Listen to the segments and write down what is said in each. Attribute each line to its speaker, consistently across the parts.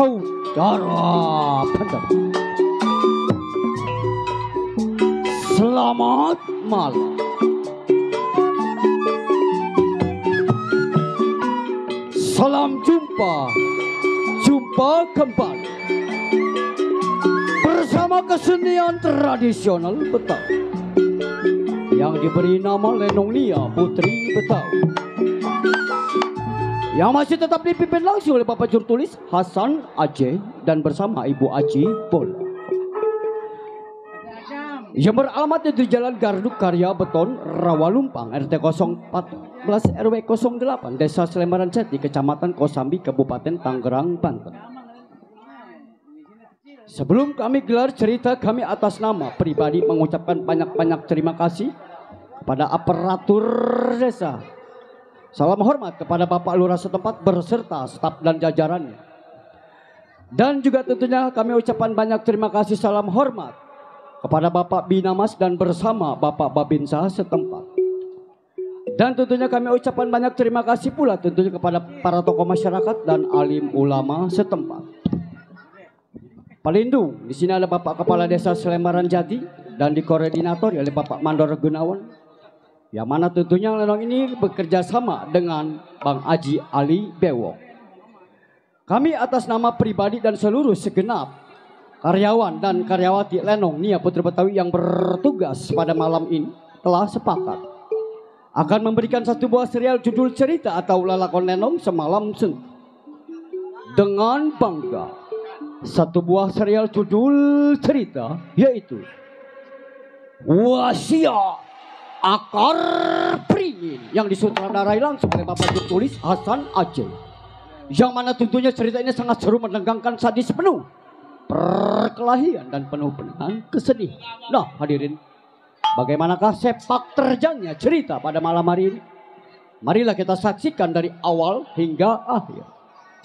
Speaker 1: saudara pendengar. Selamat malam. Salam jumpa kembali bersama kesenian tradisional Betawi yang diberi nama Lenong Nia Putri Betawi, yang masih tetap dipimpin langsung oleh Bapak Jurtulis Hasan Aceh dan bersama Ibu Aji Bola, yang beralamat di Jalan Garduk Karya Beton Rawalumpang RT 014 RW 08 Desa Selemaran Jati Kecamatan Kosambi Kabupaten Tangerang Banten. Sebelum kami gelar cerita, kami atas nama pribadi mengucapkan banyak-banyak terima kasih kepada aparatur desa. Salam hormat kepada Bapak Lurah setempat berserta staf dan jajarannya. Dan juga tentunya kami ucapkan banyak terima kasih salam hormat kepada Bapak Binamas dan bersama Bapak Babinsa setempat. Dan tentunya kami ucapkan banyak terima kasih pula tentunya kepada para tokoh masyarakat dan alim ulama setempat. Pelindung, di sini ada Bapak Kepala Desa Selemaran Jati dan dikoordinator oleh Bapak Mandor Gunawan, yang mana tentunya Lenong ini bekerja sama dengan Bang Aji Ali Bewok. Kami atas nama pribadi dan seluruh segenap karyawan dan karyawati Lenong Nia Putri Betawi yang bertugas pada malam ini telah sepakat akan memberikan satu buah serial judul cerita atau lalakon Lenong Semalam Sendu. Dengan bangga, satu buah serial judul cerita yaitu Wasiat Akar Beringin yang disutradarai langsung oleh Bapak Jurtulis Hasan Aceh, yang mana tentunya cerita ini sangat seru, menegangkan, sadis, penuh perkelahian dan penuh dengan kesedihan. Nah hadirin, bagaimanakah sepak terjangnya cerita pada malam hari ini? Marilah kita saksikan dari awal hingga akhir.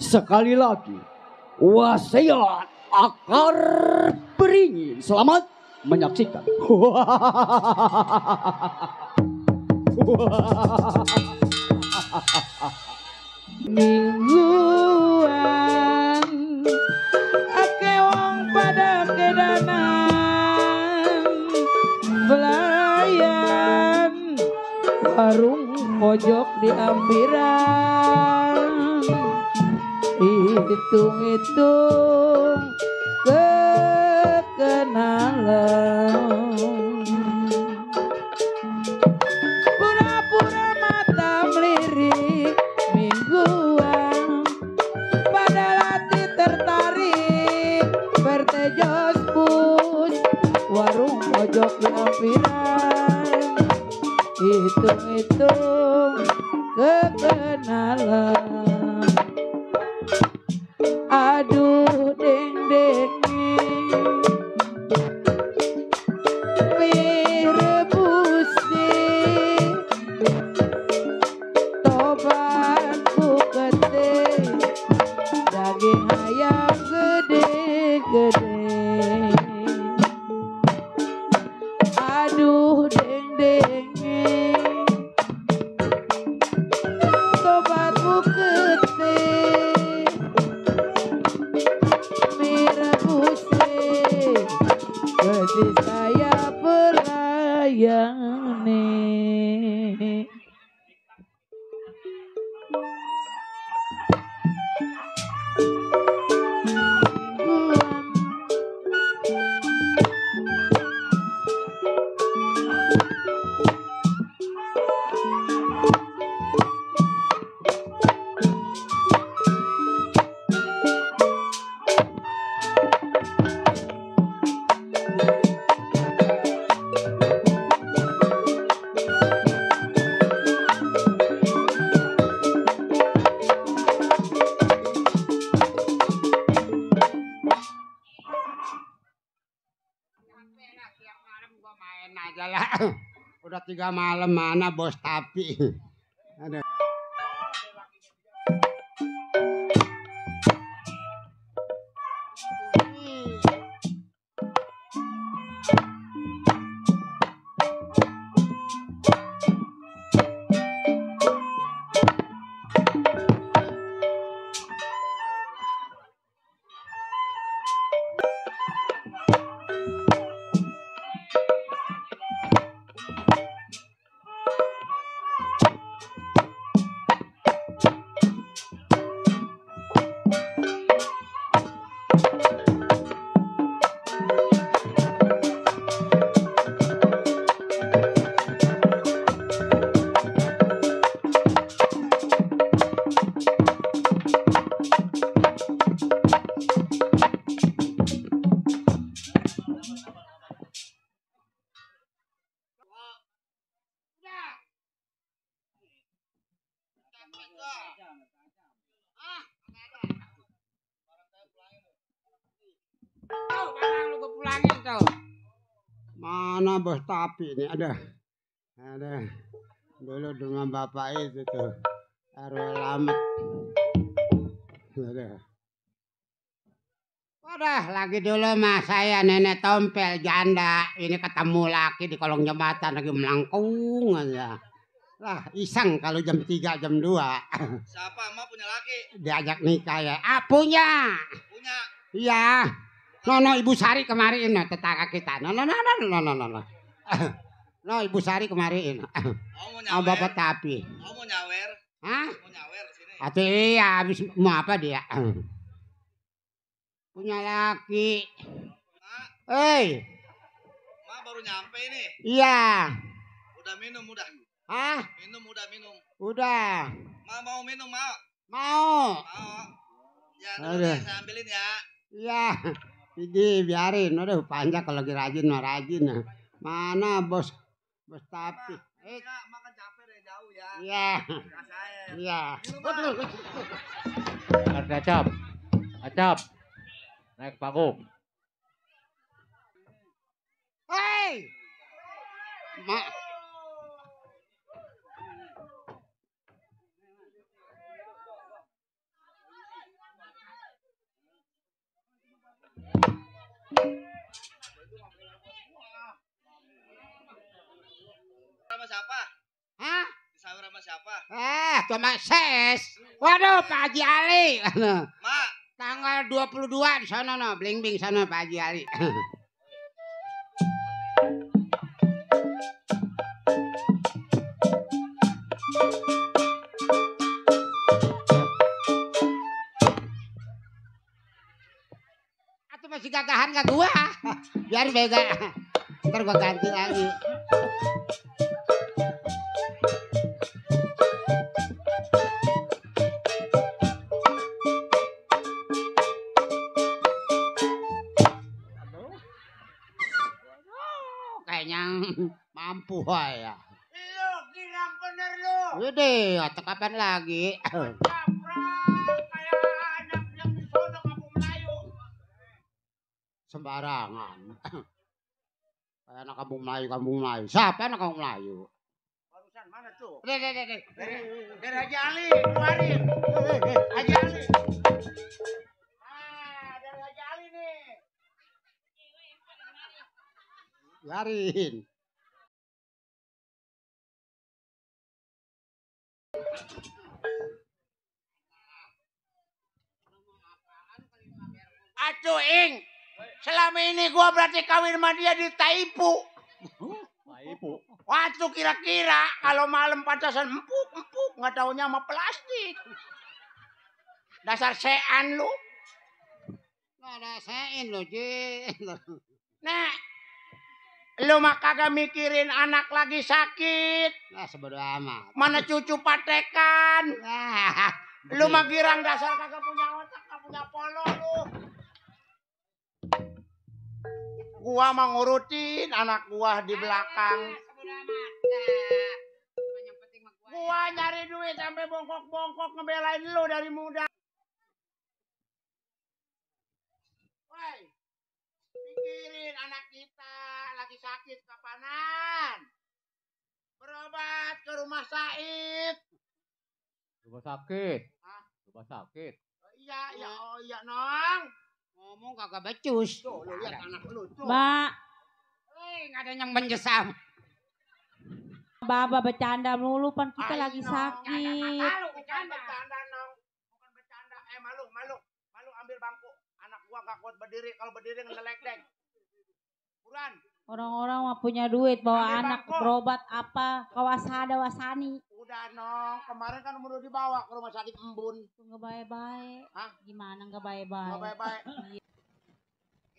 Speaker 1: Sekali lagi, Wasiat Akar Beringin. Selamat menyaksikan.
Speaker 2: Mingguan ake wong pada kedanan belayan warung pojok di ampiran, hitung-hitung kekenalan, pura-pura mata melirik mingguan, pada latih tertarik bertejos pus warung pojok di ampiran, hitung-hitung kekenalan. Aduh deng deng mie rebus deh, tobat bukete, daging ayam gede-gede. Aduh deng deng tobat bukete, kasih saya pelayani.
Speaker 3: Udah 3 malam mana bos tapi. Aduh. Tuh, barang lu gue pulangin tuh. Mana bos tapi ini ada. Dulu dengan bapak itu tuh. RW Lamet. Ada. Udah lagi dulu mah saya nenek tompel janda. Ini ketemu laki di kolong jembatan lagi melangkung aja. Lah iseng kalau jam 3 jam 2.
Speaker 4: Siapa emak punya laki?
Speaker 3: Diajak nikah ya. Ah punya.
Speaker 4: Punya.
Speaker 3: Iya. No Ibu Sari kemarin no, tetangga kita. No. No Ibu Sari kemarin.
Speaker 4: Oh mau
Speaker 3: Oh
Speaker 4: nyawer.
Speaker 3: bapak tapi.
Speaker 4: Oh mau nyawer.
Speaker 3: Hah?
Speaker 4: Mau nyawer sini.
Speaker 3: Atau iya habis mau apa dia? Punya laki.
Speaker 4: Mak,
Speaker 3: Hei.
Speaker 4: mak baru nyampe ini.
Speaker 3: Iya.
Speaker 4: Udah minum udah.
Speaker 3: Hah?
Speaker 4: Minum udah minum.
Speaker 3: Udah.
Speaker 4: Mak mau minum mak.
Speaker 3: Mau.
Speaker 4: Mau. Ya
Speaker 3: Aduh.
Speaker 4: dulu saya ambilin ya.
Speaker 3: Iya. Ini biarin. Udah panjang kalau lagi rajin mah rajin. Mana bos tapi.
Speaker 4: Enggak, makan capek deh jauh ya.
Speaker 3: Iya.
Speaker 4: Rasain.
Speaker 3: Iya.
Speaker 4: Minum mak.
Speaker 5: Acap, naik panggung.
Speaker 3: Hei. Mak.
Speaker 4: Sama siapa?
Speaker 3: Hah?
Speaker 4: Disawir sama siapa?
Speaker 3: Cuma ses. Waduh, Pak Haji Ali.
Speaker 4: Mak,
Speaker 3: Tanggal 22 di sana no, bling-bling sana Pak Haji Ali. Atau masih gagahan ke gua. Biar bega. Ntar gua ganti lagi. Kayaknya mampu ya.
Speaker 4: lu kira bener lu.
Speaker 3: Udah, atau kapan lagi?
Speaker 4: Kayak anak yang di sono kampung Melayu.
Speaker 3: Sembarangan. Kayak anak kampung Melayu. Siapa anak kampung Melayu?
Speaker 4: Barusan mana tuh?
Speaker 3: Deh.
Speaker 4: Dari Haji Ali, keluarin. Haji Ali. Dari Haji Ali nih.
Speaker 3: Biarin.
Speaker 4: Aduh, Ing. Selama ini gua berarti kawin sama dia di Taipu.
Speaker 5: Ibu.
Speaker 4: Waktu kira-kira kalau malam pantasan empuk, nggak taunya sama plastik. Dasar sean lu.
Speaker 3: Nggak ada sein lo, Ji.
Speaker 4: Nah, lu mah kagak mikirin anak lagi sakit.
Speaker 3: Nah, sebodo amat.
Speaker 4: Mana cucu patekan.
Speaker 3: Nah,
Speaker 4: Lu mah girang dasar kagak punya otak, kagak punya polo lu. Gua mah ngurutin anak gua di belakang.
Speaker 3: sebodo amat. Nah, yang penting mah gua.
Speaker 4: Gua nyari duit sampai bongkok-bongkok ngebelain lu dari muda. Woi, pikirin anak kita lagi sakit kapanan. Berobat ke rumah Said.
Speaker 5: Rumah sakit.
Speaker 4: Hah?
Speaker 5: Rumah sakit.
Speaker 4: Oh iya nong.
Speaker 3: Ngomong kagak becus.
Speaker 4: Tuh lu lihat anak lu tuh.
Speaker 2: Mbak,
Speaker 3: Nggak ada yang menjesam.
Speaker 2: Baba bercanda melulu pan kita
Speaker 4: Ayo,
Speaker 2: lagi
Speaker 4: Nong.
Speaker 2: sakit.
Speaker 4: Malu, bukan bercanda nong. Bukan bercanda. Malu ambil bangku. Anak gua gak kuat berdiri. Kalau berdiri ngeledek. Buruan.
Speaker 2: Orang-orang mah punya duit bawa
Speaker 4: Ambil
Speaker 2: anak
Speaker 4: bangku.
Speaker 2: berobat apa kawasada wasani.
Speaker 4: Udah nong. Kemarin kan udah dibawa ke rumah sakit Embun.
Speaker 2: Tuh nggak baik-baik.
Speaker 4: Hah?
Speaker 2: Gimana nggak baik-baik?
Speaker 4: Nggak baik-baik.
Speaker 2: Iya.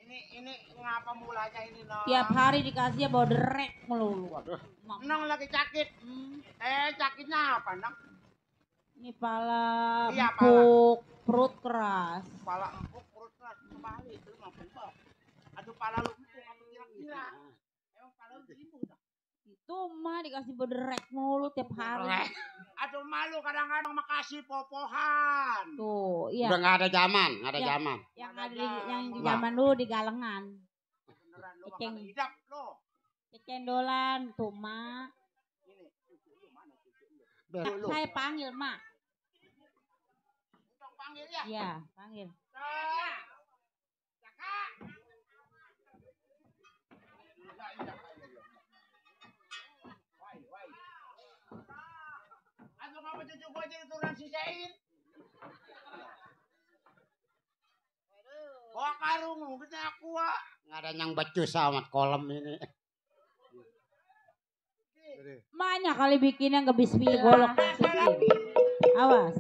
Speaker 4: Ini ngapa mulanya ini nong?
Speaker 2: Tiap hari dikasih bawa derek melulu.
Speaker 4: Waduh.
Speaker 2: Mak-
Speaker 4: Nong lagi sakit. Sakitnya apa nong?
Speaker 2: Ini pala
Speaker 4: Iya,
Speaker 2: empuk, perut keras.
Speaker 4: Kepala empuk, perut keras. Kembali. Lu ngapa empuk? Aduh pala lu empuk. Apa kira-kira? Emang pala lu empuk dah?
Speaker 2: Tuh mah dikasih boderek mulu tiap hari.
Speaker 4: Aduh malu kadang-kadang makasih popohan.
Speaker 2: Tuh, iya.
Speaker 3: Udah nggak ada zaman, nggak ada
Speaker 2: Ya.
Speaker 3: zaman.
Speaker 2: Yang ada di
Speaker 3: Nah.
Speaker 2: zaman dulu di galengan.
Speaker 4: Beneran lu
Speaker 2: Ceng.
Speaker 4: makan hidap lo.
Speaker 2: Kecendolan tuh mak.
Speaker 4: Ini cucu lu mana cucu lu?
Speaker 2: Saya panggil mak.
Speaker 4: Tong panggil ya.
Speaker 2: Iya, panggil.
Speaker 4: Aduh ngapa cucu gua jadi turunan si Sein? Bawa karung, mungkin aku
Speaker 3: Nggak ada yang becus sama kolam ini.
Speaker 2: Maknya kali bikinnya nggak bismillah golok masukin. Awas.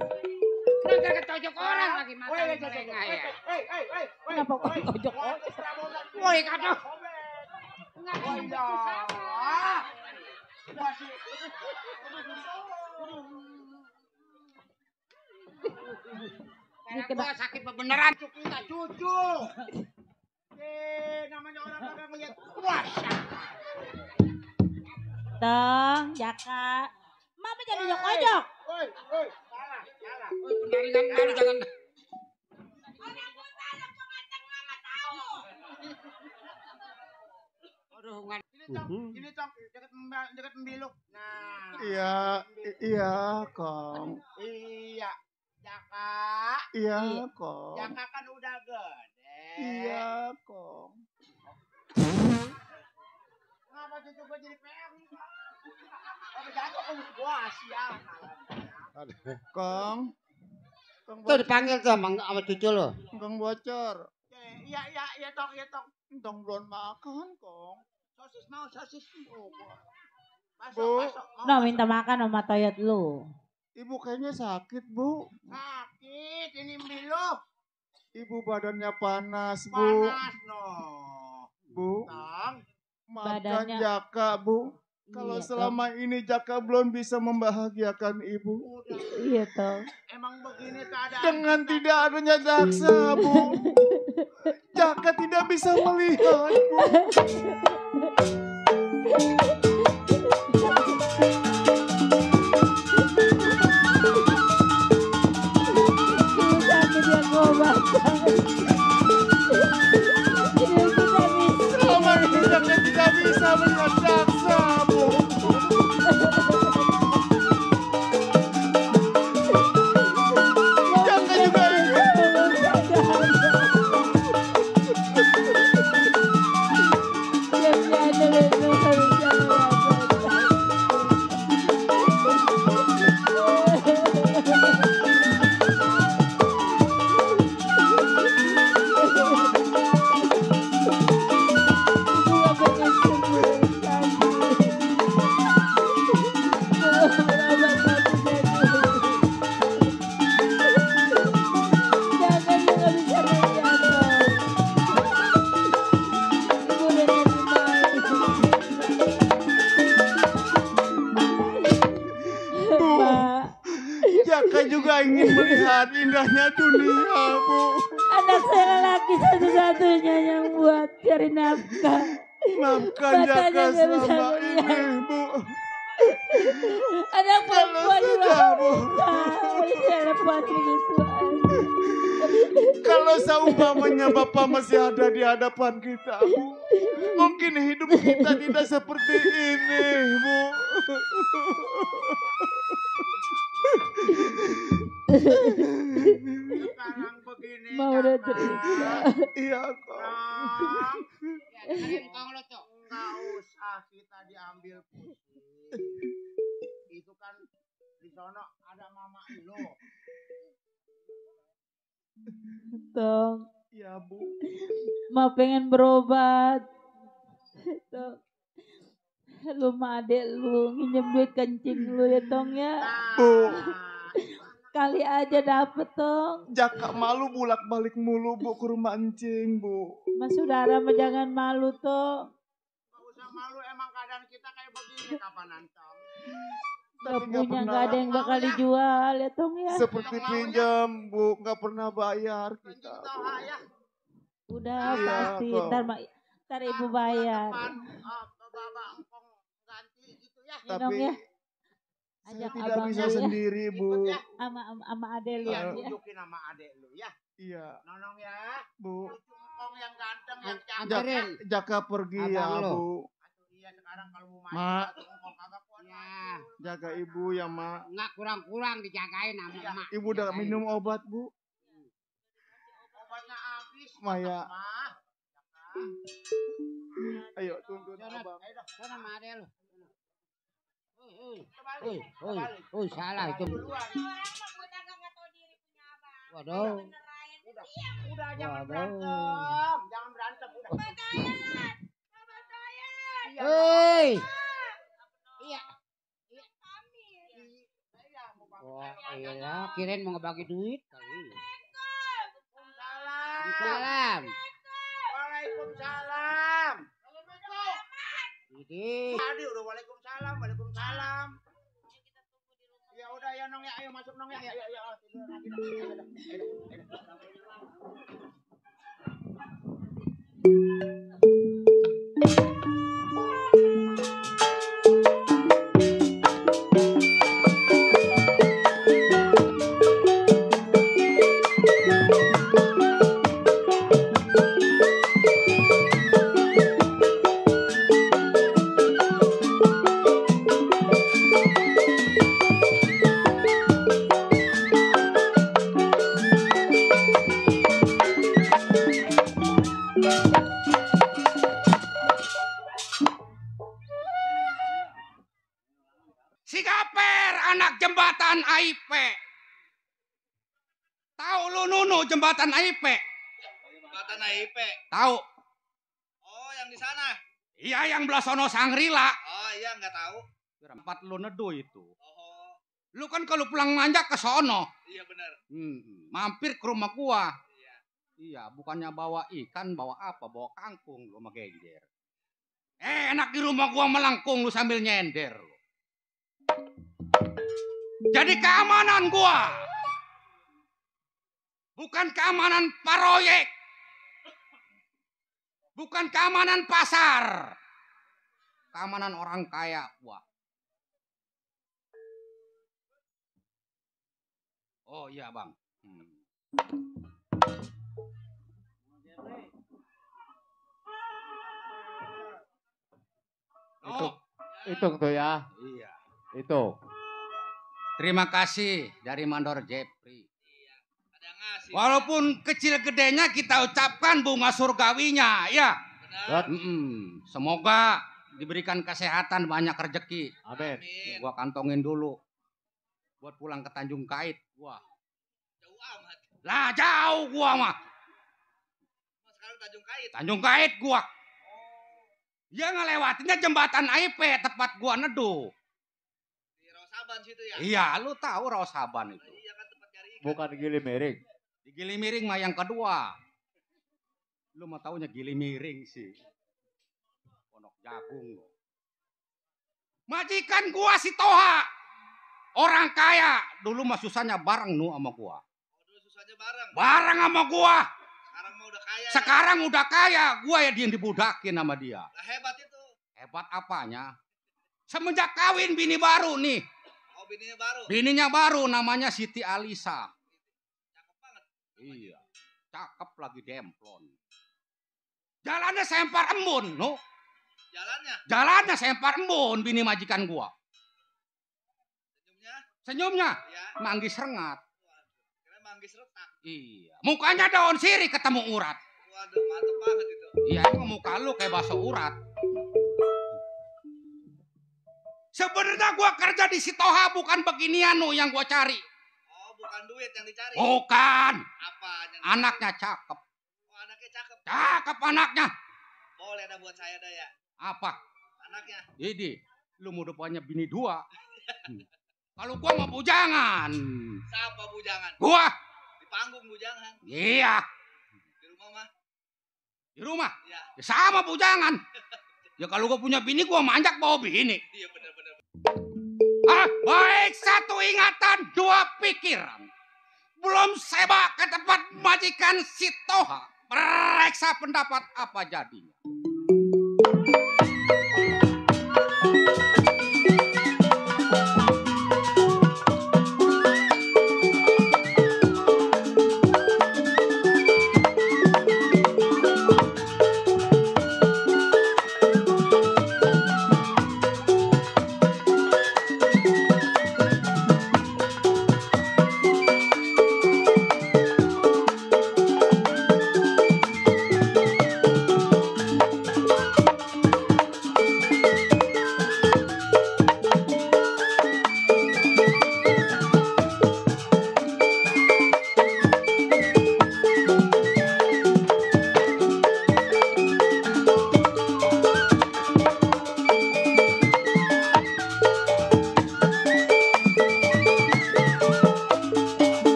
Speaker 3: Udah ketojok orang lagi mata
Speaker 4: Woi,
Speaker 3: melengah ya.
Speaker 2: Kenapa kok ojok?
Speaker 3: Woi kacau.
Speaker 4: Oh iya. Masih.
Speaker 3: Gua sakit beneran.
Speaker 4: Cucu kita cucu. Namanya orang kagak ngeliat puasa.
Speaker 2: Tong, Jaka. Mama jangan ojok-ojok.
Speaker 4: Woi, salah.
Speaker 3: Penjaringan kali jangan. Aduh, nggak.
Speaker 4: Ini tong, dekat membiluk. Nah.
Speaker 6: Iya, Kong.
Speaker 4: Iya. Jaka.
Speaker 6: Iya, Kong.
Speaker 4: Jaka kan udah gede.
Speaker 6: Iya, Kong.
Speaker 4: Kenapa cucu gua jadi PM? Apa jatuh ke gua sial.
Speaker 6: Kong. Kong
Speaker 3: Tuh dipanggil tuh sama cucu lo.
Speaker 6: Kong bocor.
Speaker 4: Iya tong.
Speaker 6: Kong belum makan, Kong.
Speaker 4: Sosis mau sosis.
Speaker 6: Bu.
Speaker 4: Masuk.
Speaker 2: Nah, minta makan sama Toyot lu.
Speaker 6: Ibu kayaknya sakit, Bu.
Speaker 4: Sakit, ini membiluk.
Speaker 6: Ibu badannya panas, Bu.
Speaker 4: Panas no.
Speaker 6: Bu,
Speaker 4: Tong.
Speaker 6: maafkan
Speaker 2: Badannya-
Speaker 6: Jaka, Bu. Kalau
Speaker 2: Iya,
Speaker 6: selama ini Jaka belum bisa membahagiakan Ibu.
Speaker 4: Udah.
Speaker 2: Iya, Tong.
Speaker 4: Emang begini keadaan.
Speaker 6: Dengan tidak adanya jaksa, Bu. Jaka tidak bisa melihat, Bu.
Speaker 2: Sakit ya gobat.
Speaker 6: Selama ini Jaka tidak bisa melihat jaksa, Bu. Jaka juga Jaka juga ingin melihat indahnya dunia, Bu.
Speaker 2: Anak saya laki satu-satunya yang buat cari nafkah.
Speaker 6: Maafkan
Speaker 2: Matanya
Speaker 6: Jaka
Speaker 2: nggak bisa
Speaker 6: selama
Speaker 2: melihat.
Speaker 6: ini, Bu.
Speaker 2: Anak perempuan juga
Speaker 6: sudah, Bu.
Speaker 2: saya lepas begitu aja.
Speaker 6: Kalau seumpamanya Bapak masih ada di hadapan kita, Bu, mungkin hidup kita tidak seperti ini, Bu.
Speaker 4: Sekarang begini.
Speaker 2: Mau udah
Speaker 4: Jaka.
Speaker 2: cerita.
Speaker 6: Iya, kok.
Speaker 4: Tong.
Speaker 3: Dengerin kong lo tuh.
Speaker 4: Nggak usah kita diambil pusing. Itu kan di sono ada mama lu.
Speaker 2: Tong,
Speaker 6: Iya, Bu.
Speaker 2: mau pengen berobat. Tong, lu sama adek lu nginjem duit kencing lu ya Tong ya.
Speaker 6: Bu,
Speaker 2: Kali aja dapet Tong.
Speaker 6: Jaka malu bolak-balik mulu, Bu, ke rumah encing, Bu.
Speaker 2: Mas saudara mah jangan malu Tong.
Speaker 4: Nggak usah malu, emang keadaan kita kayak begini kapanan Tong.
Speaker 2: Gak
Speaker 6: Tapi nggak
Speaker 2: punya,
Speaker 6: pernah
Speaker 2: gak ada yang bakal dijual ya Tong ya.
Speaker 6: seperti pinjam, Bu, nggak pernah bayar kita.
Speaker 4: Tahu ya.
Speaker 2: Udah
Speaker 6: Iya,
Speaker 2: pasti
Speaker 6: kok.
Speaker 2: ntar ibu bayar.
Speaker 4: Depan, Bapak Engkong ganti
Speaker 6: Tapi
Speaker 2: ya.
Speaker 6: saya
Speaker 2: Ajak
Speaker 6: tidak
Speaker 2: abang
Speaker 6: bisa
Speaker 2: lu ya.
Speaker 6: sendiri, Bu.
Speaker 2: Sama ade lu
Speaker 4: Iya,
Speaker 2: ya.
Speaker 4: tunjukin sama adek lu ya.
Speaker 6: Iya,
Speaker 4: Nonong ya.
Speaker 6: Bu.
Speaker 4: Cucu engkong yang ganteng, yang cantik.
Speaker 3: Anterin.
Speaker 6: Jaka pergi
Speaker 3: Abang
Speaker 6: ya,
Speaker 3: lu.
Speaker 6: Bu.
Speaker 4: Iya, sekarang kalau mau
Speaker 6: Ma.
Speaker 4: maju, tuh engkong kagak kuat.
Speaker 3: Ya.
Speaker 6: Jaga Ibu ya, Mak.
Speaker 3: Nggak kurang-kurang dijagain sama emak.
Speaker 6: Ibu udah minum obat, Bu.
Speaker 4: Obatnya habis.
Speaker 6: Maya.
Speaker 4: Mah.
Speaker 6: Ayo, tuntun
Speaker 3: Sana,
Speaker 6: Abang.
Speaker 3: sana sama ade lu.
Speaker 4: Kebalik.
Speaker 3: Salah itu.
Speaker 4: Duluan.
Speaker 3: Waduh.
Speaker 4: Udah jangan
Speaker 3: Waduh.
Speaker 4: berantem. Jangan berantem. Udah. Iya.
Speaker 3: Hei. Iya.
Speaker 4: Iya, mau bangun.
Speaker 3: Wah, iya, kirain mau ngebagi duit kali.
Speaker 4: Salam.
Speaker 3: Salam.
Speaker 4: Waalaikumsalam.
Speaker 3: Ini.
Speaker 4: Tadi udah waalaikumsalam, waalaikumsalam. Ya udah ya Nong ya, ayo masuk Nong ya. Ya, tidur lagi dah. Ayo.
Speaker 7: Si Gaper, anak jembatan AIP. Tahu lu Nunu jembatan AIP?
Speaker 8: Jembatan AIP.
Speaker 7: Tahu?
Speaker 8: Oh, yang di sana.
Speaker 7: Iya, yang belah sono Sangrila.
Speaker 8: Oh iya, nggak tahu.
Speaker 7: Tempat lu neduh itu.
Speaker 8: Oh,
Speaker 7: Lu kan kalau pulang manjak ke sono,
Speaker 8: iya benar.
Speaker 7: mampir ke rumah gua. Iya, bukannya bawa ikan, bawa apa? Bawa kangkung lu sama genjer. Enak di rumah gua melengkung lu sambil nyender lu. Jadi keamanan gua. Bukan keamanan proyek. Bukan keamanan pasar. Keamanan orang kaya gua. Oh iya bang.
Speaker 5: Itu tuh ya.
Speaker 7: Iya.
Speaker 5: Itu.
Speaker 7: Terima kasih dari Mandor Jepri.
Speaker 8: Ada yang ngasih.
Speaker 7: Walaupun kecil gedenya kita ucapkan bunga surgawinya, ya.
Speaker 8: Benar.
Speaker 7: Semoga diberikan kesehatan, banyak rezeki.
Speaker 5: Amin.
Speaker 8: Amin.
Speaker 7: Gua kantongin dulu buat pulang ke Tanjung Kait. Gua.
Speaker 8: Jauh amat.
Speaker 7: Lah jauh gua mah.
Speaker 8: Mas sekarang Tanjung Kait.
Speaker 7: Tanjung Kait gua. Ya ngelewatinnya jembatan AIP tempat gua neduh.
Speaker 8: Di Rosaban situ ya.
Speaker 7: Iya, lu tahu Rosaban itu.
Speaker 8: Iya kan tempat cari ikan.
Speaker 5: Bukan Gili Miring.
Speaker 7: Di Gili Miring mah yang kedua. Lu mau taunya Gili Miring sih. Pondok Jagung lu. Majikan gua si Toha. Orang kaya. Dulu mah susahnya bareng nu sama gua.
Speaker 8: Oh, dulu susahnya bareng.
Speaker 7: Bareng sama gua.
Speaker 8: Sekarang mah udah kaya.
Speaker 7: Sekarang udah kaya. Gua ya yang dibudakin sama dia.
Speaker 8: Lah hebat itu.
Speaker 7: Hebat apanya? Semenjak kawin bini baru nih.
Speaker 8: Oh, bininya baru.
Speaker 7: Bininya baru namanya Siti Alisa.
Speaker 8: Cakep banget.
Speaker 7: Iya. Cakep lagi demplon. Jalannya sempar embun, no.
Speaker 8: Jalannya.
Speaker 7: Jalannya sempar embun bini majikan gua.
Speaker 8: Senyumnya.
Speaker 7: Senyumnya
Speaker 8: Ya.
Speaker 7: manggis rengat.
Speaker 8: Kira manggis retak.
Speaker 7: Iya. Mukanya daun sirih ketemu urat.
Speaker 8: Waduh, mantep banget itu.
Speaker 7: Iya, emang muka lu kayak bakso urat. Sebenarnya gua kerja di Sitoha bukan beginian nu yang gua cari.
Speaker 8: Oh, bukan duit yang dicari.
Speaker 7: Bukan.
Speaker 8: Apa yang
Speaker 7: Anaknya cakep.
Speaker 8: Oh, anaknya cakep.
Speaker 7: Cakep anaknya.
Speaker 8: Boleh dah buat saya dah ya.
Speaker 7: Apa?
Speaker 8: Anaknya.
Speaker 7: Ini, lu mau depannya bini dua. Kalau gua mau bujangan.
Speaker 8: Siapa bujangan?
Speaker 7: Gua.
Speaker 8: Di panggung bujangan.
Speaker 7: Iya.
Speaker 8: Di rumah mah.
Speaker 7: Di rumah.
Speaker 8: Iya.
Speaker 7: Ya sama bujangan. Ya kalau gua punya bini, gua manjak bawa bini.
Speaker 8: Iya benar-benar.
Speaker 7: Baik, satu ingatan, dua pikiran. Belum seba ke tempat majikan Sitoha. Periksa pendapat apa jadinya.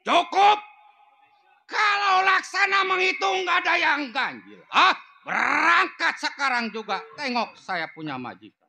Speaker 7: Cukup. Kalau Laksana menghitung nggak ada yang ganjil. Berangkat sekarang juga. Tengok saya punya majikan.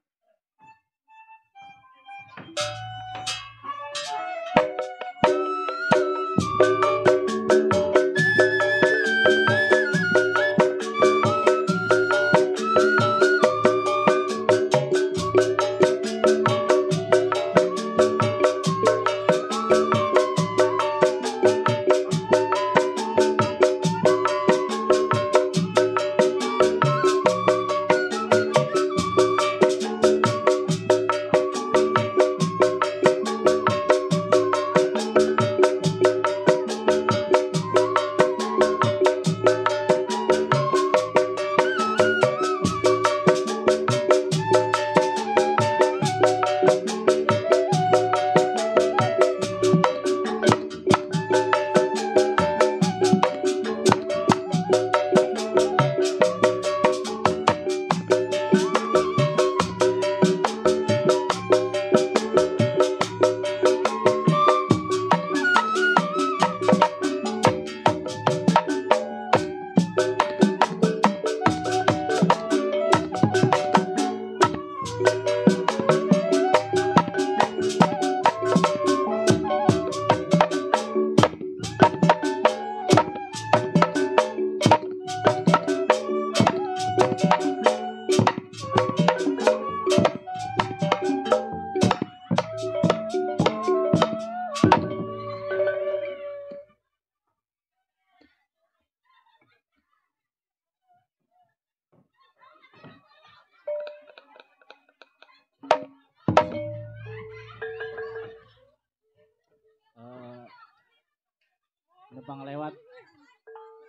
Speaker 9: Numpang lewat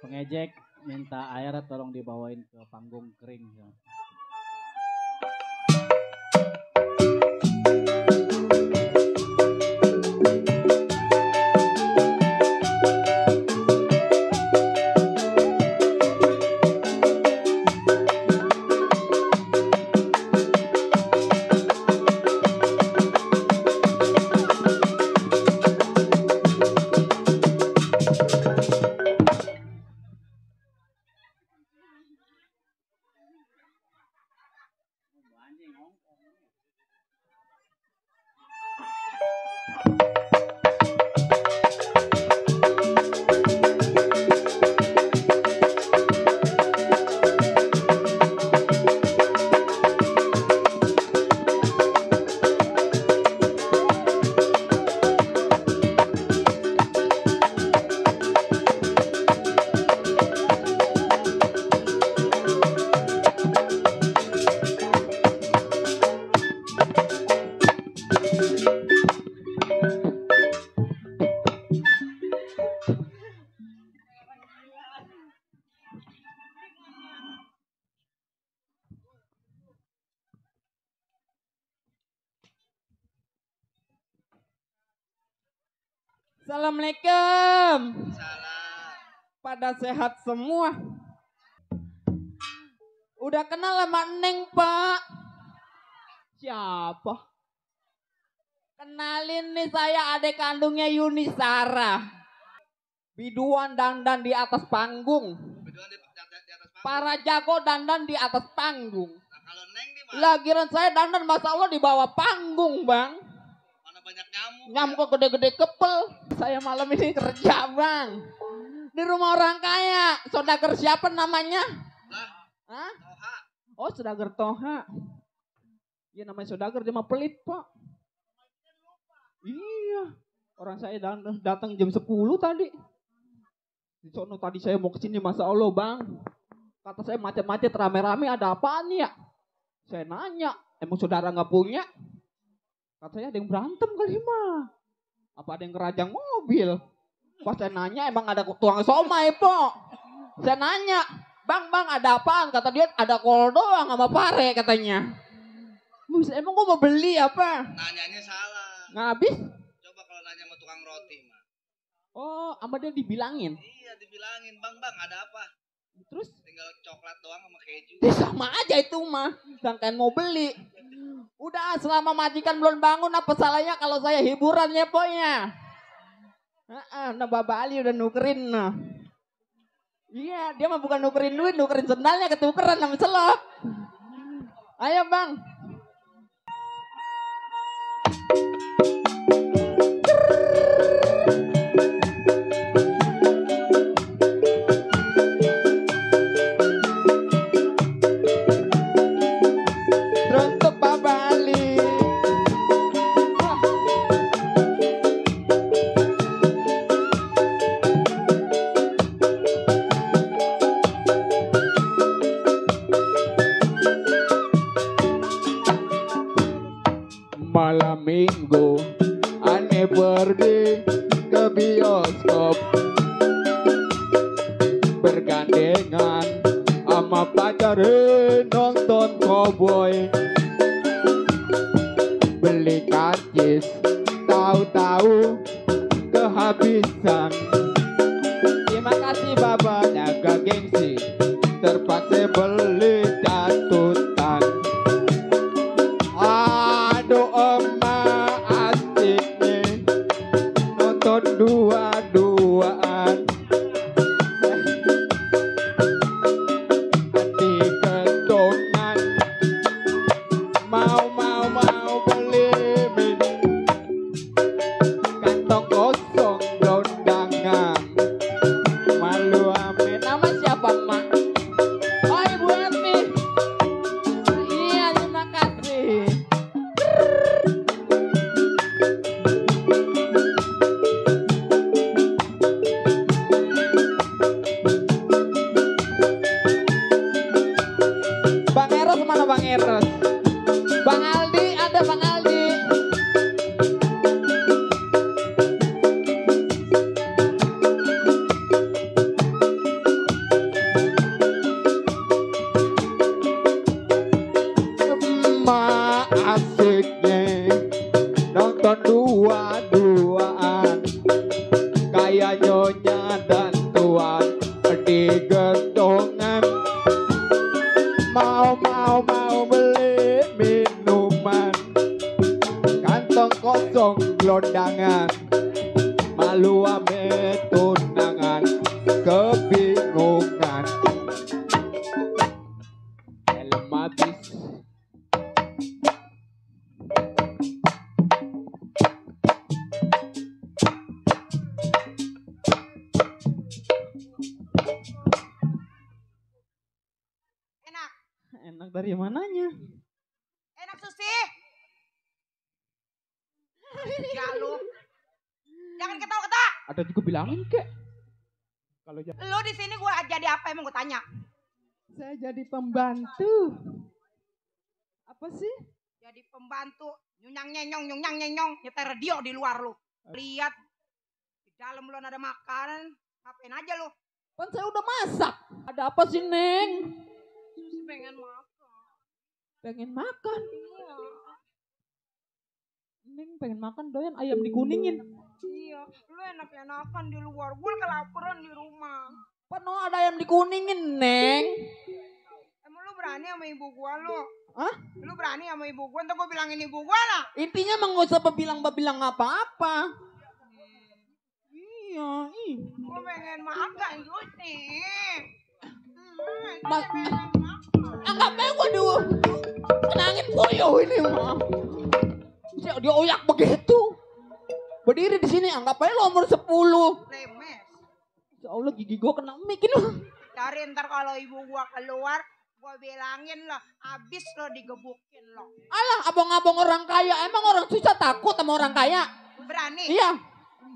Speaker 9: pengejek minta air tolong dibawain ke panggung kering.
Speaker 2: Assalamualaikum.
Speaker 8: Salam.
Speaker 2: Pada sehat semua. Udah kenal sama Neng, Pak? Siapa? Kenalin nih, saya adik kandungnya Yuni Sarah. Biduan dandan di atas panggung.
Speaker 8: Biduan di atas panggung.
Speaker 2: Para jago dandan di atas panggung.
Speaker 8: Nah, kalau Neng di mana?
Speaker 2: Lagiran saya dandan Masya Allah di bawah panggung, Bang.
Speaker 8: Mana banyak nyamuk.
Speaker 2: Nyamuk gede-gede kepel. Saya malam ini kerja, Bang. Di rumah orang kaya. Saudagar siapa namanya?
Speaker 8: Lah.
Speaker 2: Hah?
Speaker 8: Toha.
Speaker 2: Oh, Saudagar Toha. Ya namanya Saudagar, dia mah pelit, Pak. Iya. Orang saya datang jam 10 tadi. Di sono tadi saya mau kesini, Masya Allah, Bang. Kata saya macet-macet rame-rame, ada apaan ya? Saya nanya, emang saudara nggak punya? Katanya ada yang berantem kali mah. Apa ada yang kerajang mobil? Pas saya nanya, emang ada tuang somai, Pok. Saya nanya, bang ada apaan? Kata dia ada kol doang sama pare katanya. Emang gue mau beli apa?
Speaker 8: Nanyanya salah.
Speaker 2: Ngabis?
Speaker 8: Coba kalau nanya sama tukang roti mah.
Speaker 2: Oh, sama dia dibilangin.
Speaker 8: Iya dibilangin, bang ada apa?
Speaker 2: Terus?
Speaker 8: Tinggal coklat doang sama keju.
Speaker 2: Sama aja itu mah. Sangkain mau beli. Udah selama majikan belum bangun apa salahnya kalau saya hiburan ya pokoknya. Nah Baba Ali udah nukerin nah. Iya dia mah bukan nukerin duit, nukerin sendalnya ketukeran sama celok. Ayo bang. Untuk Baba Ali. Malam minggu aneh pergi ke bioskop bergandengan sama pacar nonton cowboy beli karcis tahu-tahu kehabisan. Terima kasih Baba jaga gengsi terpaksa beli catutan. Aduh emak asiknya nonton dua-duaan. Hati kedongan mau beli minum kantong kosong londangan. Malu ame nama siapa mak? Oh Ibu Eti. Iya terima kasih. Bang Eros mana Bang Eros? Bang Aldi ada Bang Aldi. Emak asiknya nonton dua-duaan kayak nyonya dan tuan di gendongan. Mau beli minuman kantong kosong gelondangan. Malu ame tunangan kebingungan. Helm habis.
Speaker 10: Enak.
Speaker 2: Enak dari mananya?
Speaker 10: Enak Susi. Ya lu. Jangan ketawa-ketawa.
Speaker 2: Ada juga bilangin kek. Kalau
Speaker 10: Lu di sini gua jadi apa emang gua tanya?
Speaker 2: saya jadi pembantu. Apa sih?
Speaker 10: Jadi pembantu nyunyang nyenyong nyetir radio di luar lu. Lihat di dalam belum ada makanan, ngapain aja lu?
Speaker 2: Kan saya udah masak. Ada apa sih Neng?
Speaker 10: Susi pengen makan.
Speaker 2: Pengen makan.
Speaker 10: Iya.
Speaker 2: Neng pengen makan doyan ayam dikuningin.
Speaker 10: Iya, lu enak-enakan di luar. Gua kelaparan di rumah.
Speaker 2: Penuh ada ayam dikuningin Neng.
Speaker 10: Emang lu berani sama ibu gua lu?
Speaker 2: Hah?
Speaker 10: Lu berani sama ibu gua? Ntar gua bilangin ibu gua lah.
Speaker 2: Intinya mah nggak usah bebilang apa-apa. Iya,
Speaker 10: Gua pengen makan Susi.
Speaker 2: Mas, anggap aja gua dulu kenangin puyuh ini mah. Dia oyak begitu. Berdiri di sini anggap aja lo umur 10.
Speaker 10: Lemes.
Speaker 2: Ya Allah gigi gua kena mic ini.
Speaker 10: Cari ntar kalau ibu gua keluar, gua bilangin lo, abis lo digebukin lo.
Speaker 2: Alah abang-abang orang kaya, emang orang susah takut sama orang kaya?
Speaker 10: Berani?
Speaker 2: Iya.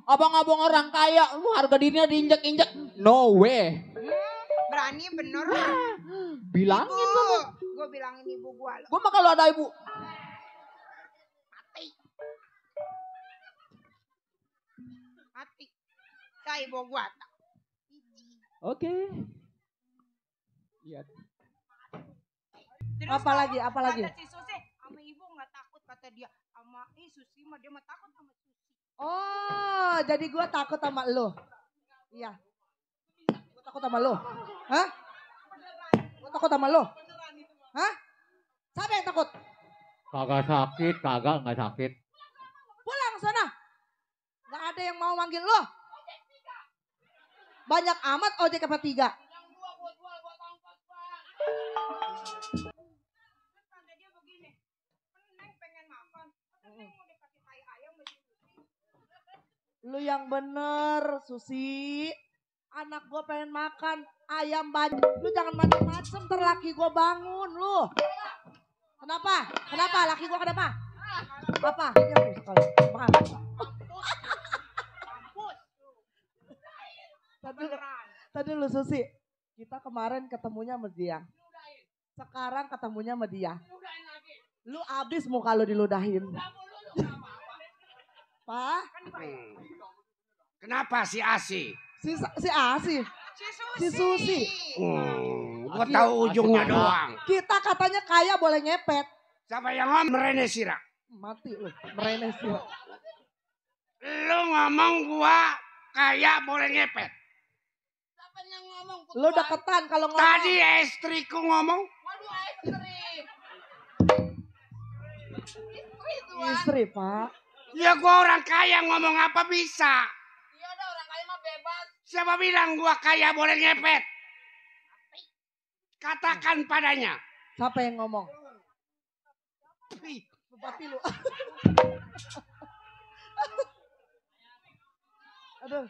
Speaker 2: Abang-abang orang kaya, lu harga dirinya diinjek-injek. No way.
Speaker 10: Berani bener.
Speaker 2: Bilangin
Speaker 10: ibu.
Speaker 2: lu.
Speaker 10: Gua bilangin ibu gua lo.
Speaker 2: Gua mah kalau ada ibu.
Speaker 10: Mati. Kayak ibu gua.
Speaker 2: Oke. Iya.
Speaker 10: Terus
Speaker 11: Apa lagi?
Speaker 10: kata si Susi, sama ibu nggak takut kata dia. Sama Susi mah dia mah takut sama Susi.
Speaker 11: Oh, jadi gue takut sama lo. Iya. Gue takut sama lo. Hah? Gue takut sama lo. Hah? Siapa yang takut?
Speaker 5: Kagak sakit, nggak sakit.
Speaker 11: Pulang sana. Nggak ada yang mau manggil lo. Banyak amat ojek apa 3? Lu yang bener, Susi. Anak gue pengen makan ayam banyak. Lu jangan macem-macem, terlaki gue bangun lu. Kenapa? Kenapa? Laki gue kenapa? Apa? Tadi lu Susi. Kita kemarin ketemunya sama dia. Sekarang ketemunya sama dia. Lu abis muka lu diludahin. Pak?
Speaker 3: Kenapa si Asi?
Speaker 11: Si Asi. Si Susi.
Speaker 3: Gua tahu ujungnya doang.
Speaker 11: Kita katanya kaya boleh ngepet.
Speaker 3: Siapa yang ngomong Merene Sira?
Speaker 11: Mati lu, Merene Sira.
Speaker 3: Lu ngomong gua kaya boleh ngepet.
Speaker 10: Siapa yang ngomong?
Speaker 11: Lu deketan kalau ngomong.
Speaker 3: Tadi istriku ngomong.
Speaker 10: Waduh, istri.
Speaker 11: Istri, Pak.
Speaker 3: Ya gua orang kaya ngomong apa bisa.
Speaker 10: Iya udah orang kaya mah bebas.
Speaker 3: Siapa bilang gua kaya boleh ngepet? Katakan padanya.
Speaker 11: Siapa yang ngomong? Bupati lu. Aduh.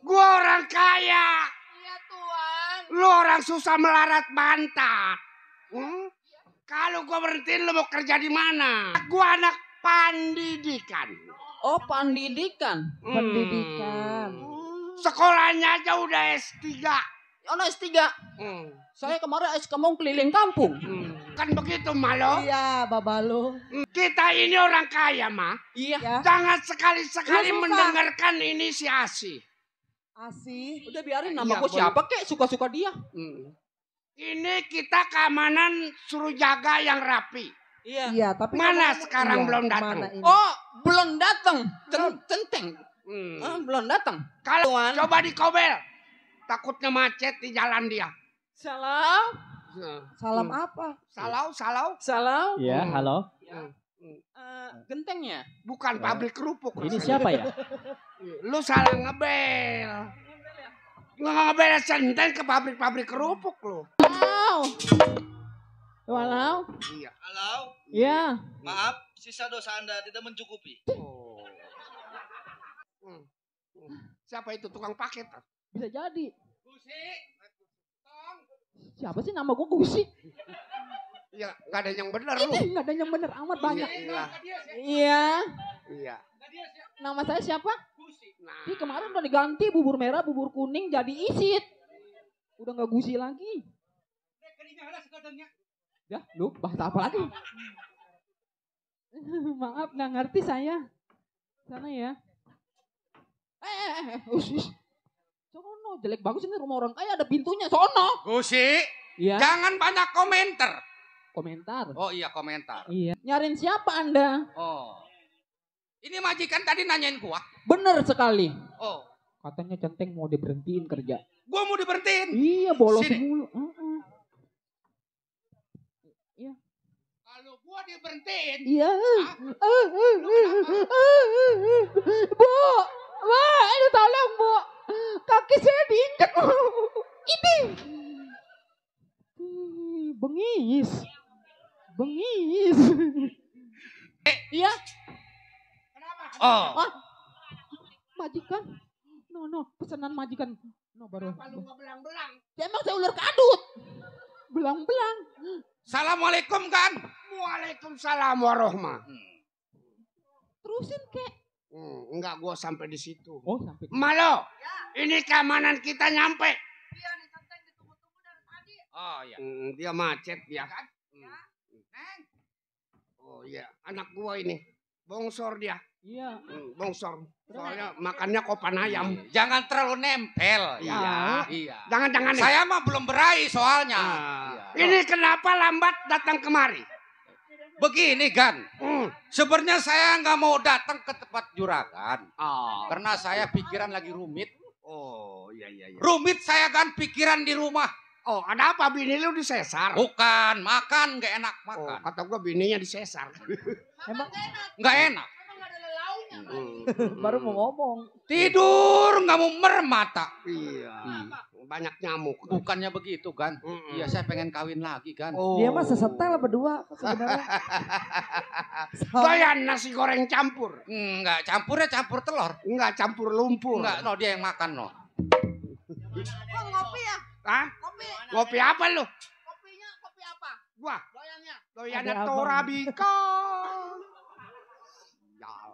Speaker 3: Gua orang kaya.
Speaker 10: Iya Tuan.
Speaker 3: Lu orang susah melarat pantat. Kalau gua berhentiin lu mau kerja di mana? Gua anak pendidikan.
Speaker 2: Oh, pendidikan.
Speaker 11: Pendidikan.
Speaker 3: Sekolahnya aja udah S3.
Speaker 2: Oh, S3. Saya kemarin kampung keliling kampung.
Speaker 3: Kan begitu, Malo?
Speaker 11: Iya, Babalo.
Speaker 3: Kita ini orang kaya, mah.
Speaker 2: Iya.
Speaker 3: Jangan sekali-sekali
Speaker 11: Lu susah.
Speaker 3: mendengarkan ini si Asi.
Speaker 11: Asi.
Speaker 2: Udah biarin nama
Speaker 3: Iya,
Speaker 2: gue siapa kek, suka-suka dia.
Speaker 3: Ini kita keamanan suruh jaga yang rapi.
Speaker 2: Iya.
Speaker 11: Iya, tapi
Speaker 3: Mana
Speaker 11: kamu-
Speaker 3: sekarang
Speaker 11: iya,
Speaker 3: belum datang?
Speaker 11: kemana ini?
Speaker 2: Oh, belum datang. Centeng. Belum datang.
Speaker 3: Kalau
Speaker 2: Tuan.
Speaker 3: coba dikobel, takutnya macet di jalan dia.
Speaker 2: Salam.
Speaker 11: Salam apa?
Speaker 3: Salau.
Speaker 2: Salam.
Speaker 9: Iya, halo.
Speaker 2: Gentengnya.
Speaker 3: Bukan pabrik kerupuk.
Speaker 9: Ini
Speaker 3: rasanya.
Speaker 9: siapa ya?
Speaker 3: Lu salah ngebel. Ngebel senten ke pabrik-pabrik kerupuk lu.
Speaker 2: Wow. Walau.
Speaker 3: Iya.
Speaker 8: Halo,
Speaker 2: Iya.
Speaker 8: maaf, sisa dosa Anda tidak mencukupi.
Speaker 3: Siapa itu tukang paket?
Speaker 2: Bisa jadi. Siapa sih nama gue Gusi?
Speaker 3: Iya, nggak ada yang benar lu.
Speaker 2: Nggak ada yang bener amat banyak.
Speaker 3: Iya.
Speaker 2: Iya.
Speaker 3: Iya.
Speaker 2: Nama saya siapa?
Speaker 3: Nah,
Speaker 2: Ini kemarin udah diganti bubur merah, bubur kuning jadi isit. Udah nggak Gusi lagi. Ya, lu bahasa apa lagi? Maaf, nggak ngerti saya. Sana ya. Sono, jelek bagus ini rumah orang kaya ada pintunya. Sono.
Speaker 7: Gusi,
Speaker 2: Iya.
Speaker 7: jangan banyak komentar.
Speaker 2: Komentar.
Speaker 7: Oh iya komentar.
Speaker 2: Iya. Nyariin siapa Anda?
Speaker 7: Oh. Ini majikan tadi nanyain gua.
Speaker 2: Bener sekali.
Speaker 7: Oh.
Speaker 2: Katanya centeng mau diberhentiin kerja.
Speaker 7: Gua mau diberhentiin.
Speaker 2: Iya, bolos
Speaker 7: Sini.
Speaker 2: mulu. Iya.
Speaker 7: Kalau gua diberhentiin.
Speaker 2: Iya. Bu, ini tolong Bu. Kaki saya diinjak. Ini. Bengis. Iya.
Speaker 7: Oh.
Speaker 2: Majikan. No, pesanan majikan. No, baru.
Speaker 3: lu nggak belang-belang?
Speaker 2: Ya, emang saya ular kadut. Belang-belang.
Speaker 7: Assalamualaikum kan?
Speaker 3: Waalaikumsalam warahmatullahi.
Speaker 2: Terusin kek.
Speaker 3: Enggak, gua sampai di situ.
Speaker 2: Oh, sampai.
Speaker 3: Malo, ini keamanan kita nyampe.
Speaker 7: Oh iya.
Speaker 3: Dia macet ya kan? Oh iya, anak gua ini. Bongsor dia.
Speaker 2: Iya.
Speaker 3: Bongsor. Soalnya makannya kopan ayam.
Speaker 7: Jangan terlalu nempel.
Speaker 3: Iya.
Speaker 7: Iya.
Speaker 3: Jangan.
Speaker 7: Saya mah belum beraih soalnya. Iya.
Speaker 3: Ini kenapa lambat datang kemari?
Speaker 7: Begini Gan, sebenarnya saya nggak mau datang ke tempat juragan. Karena saya pikiran lagi rumit.
Speaker 3: Oh iya.
Speaker 7: Rumit saya Gan, pikiran di rumah.
Speaker 3: Oh, ada apa? Bini lu disesar?
Speaker 7: Bukan, makan nggak enak
Speaker 3: Oh,
Speaker 7: makan.
Speaker 3: kata gua bininya disesar.
Speaker 11: Emang
Speaker 7: Nggak enak.
Speaker 11: baru mau ngomong.
Speaker 7: Tidur nggak mau mermata.
Speaker 3: Iya. Banyak nyamuk.
Speaker 7: Bukannya begitu kan? Iya, saya pengen kawin lagi kan.
Speaker 3: Oh.
Speaker 11: Dia mah sesetel berdua sebenarnya.
Speaker 3: Doyan nasi goreng campur.
Speaker 7: Enggak, campurnya campur telur.
Speaker 3: Enggak, campur lumpur.
Speaker 7: Enggak, no dia yang makan no.
Speaker 10: Oh, ngopi ya?
Speaker 3: Hah?
Speaker 10: Ngopi.
Speaker 3: Ngopi apa lu?
Speaker 10: Kopinya kopi apa?
Speaker 3: Gua.
Speaker 10: Doyannya.
Speaker 3: Doyannya
Speaker 11: Ada abang.
Speaker 3: Torabika.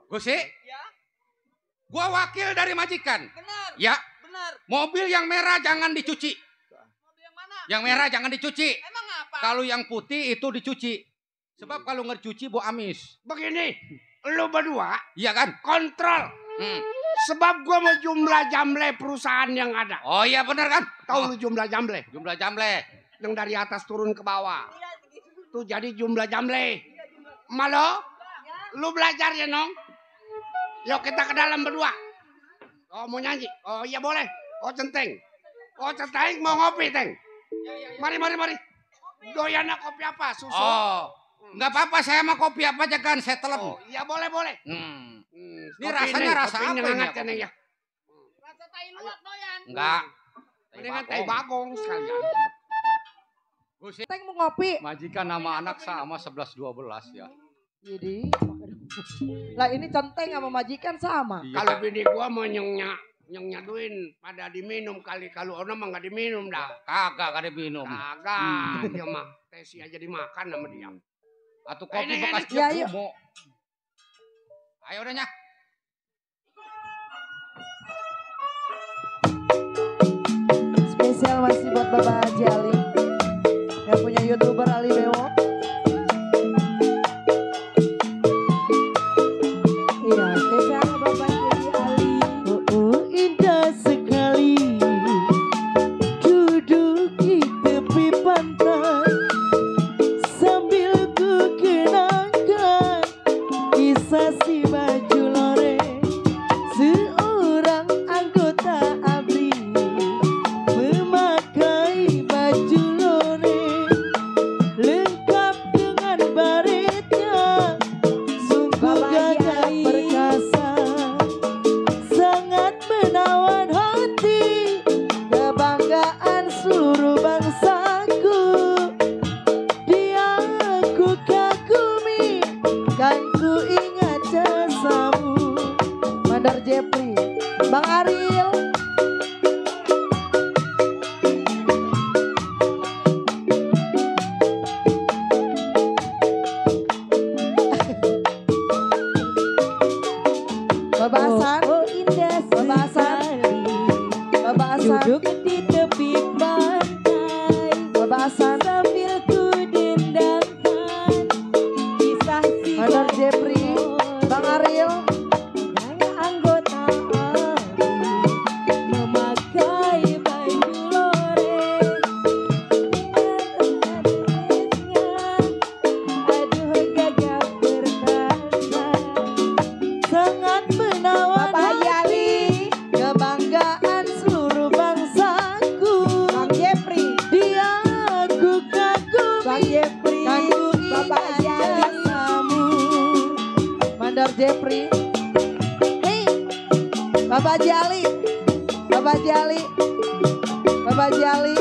Speaker 7: Gusi,
Speaker 10: Ya,
Speaker 7: gua wakil dari majikan.
Speaker 10: benar.
Speaker 7: Ya,
Speaker 10: Benar.
Speaker 7: mobil yang merah jangan dicuci.
Speaker 10: Mobil yang mana?
Speaker 7: Yang merah jangan dicuci.
Speaker 10: Emang apa?
Speaker 7: Kalau yang putih itu dicuci. Sebab kalau nggak dicuci bau amis.
Speaker 3: Begini, lu berdua
Speaker 7: Iya kan?
Speaker 3: kontrol. Sebab gua mau jumlah jamle perusahaan yang ada.
Speaker 7: Oh iya benar kan?
Speaker 3: Tahu lu jumlah jamle?
Speaker 7: Jumlah jamle.
Speaker 3: Yang dari atas turun ke bawah.
Speaker 10: Iya, begitu.
Speaker 3: Tuh jadi jumlah jamle. Malo, lu belajar ya nong? Yuk kita ke dalam berdua. Oh mau nyanyi? Oh iya boleh. Oh centeng. Oh centeng mau ngopi teng. Mari. Doyannya kopi apa? Susu?
Speaker 7: Oh, nggak apa-apa saya mah kopi apa aja kan saya telan.
Speaker 3: Oh, iya boleh.
Speaker 7: Ini rasanya rasa apa ini?
Speaker 3: hangat ya? Ya.
Speaker 10: Rasa tai luwak doyan.
Speaker 7: Enggak.
Speaker 3: Mendingan teh bagong sekalian.
Speaker 7: Gusi,
Speaker 11: Teng mau ngopi.
Speaker 7: majikan nama anak sama 11-12 ya.
Speaker 11: Jadi, lah ini centeng sama majikan sama.
Speaker 7: Iya.
Speaker 3: Kalau bini gua mau nyaduin pada diminum kali. Kalau ono mah nggak diminum dah.
Speaker 7: Kagak ada minum.
Speaker 3: Kagak. Dia mah tesi aja dimakan sama dia.
Speaker 7: Atau kopi
Speaker 3: Ini,
Speaker 7: bekas
Speaker 11: ini. Ya,
Speaker 7: dia
Speaker 11: yuk.
Speaker 7: kumo. Ayo udah nya.
Speaker 11: Spesial masih buat Bapak Haji Ali yang punya YouTuber Ali Bewok. Iya, spesial Bapak Haji Ali. Indah sekali duduk di tepi pantai sambil ku kenangkan kisah si baju loreng seorang anggota ABRI memakai baju loreng lengkap dengan baretnya, sungguh gagah perkasa, sangat menawan hati, kebanggaan seluruh bangsaku. Dia aku kagumi, kan ku ingat jasamu. Mandar Jepri, Bang Ariel. Bapak Hasan, Bapak Hasan, Bapak Hasan, duduk di tepi pantai, Bapak Hasan sambil ku dendangkan kisah si Mandar Jepri, Bang Ariel, anggota memakai baju loreng, aduh gagah perkasa, sangat menawan hati, kebanggaan seluruh bangsaku. Bang Jepri, dia aku kagumi, Bang Jepri, Bapak jasamu. Mandar Jepri, hey, Bapak Jali, Bapak Jali, Bapak Jali.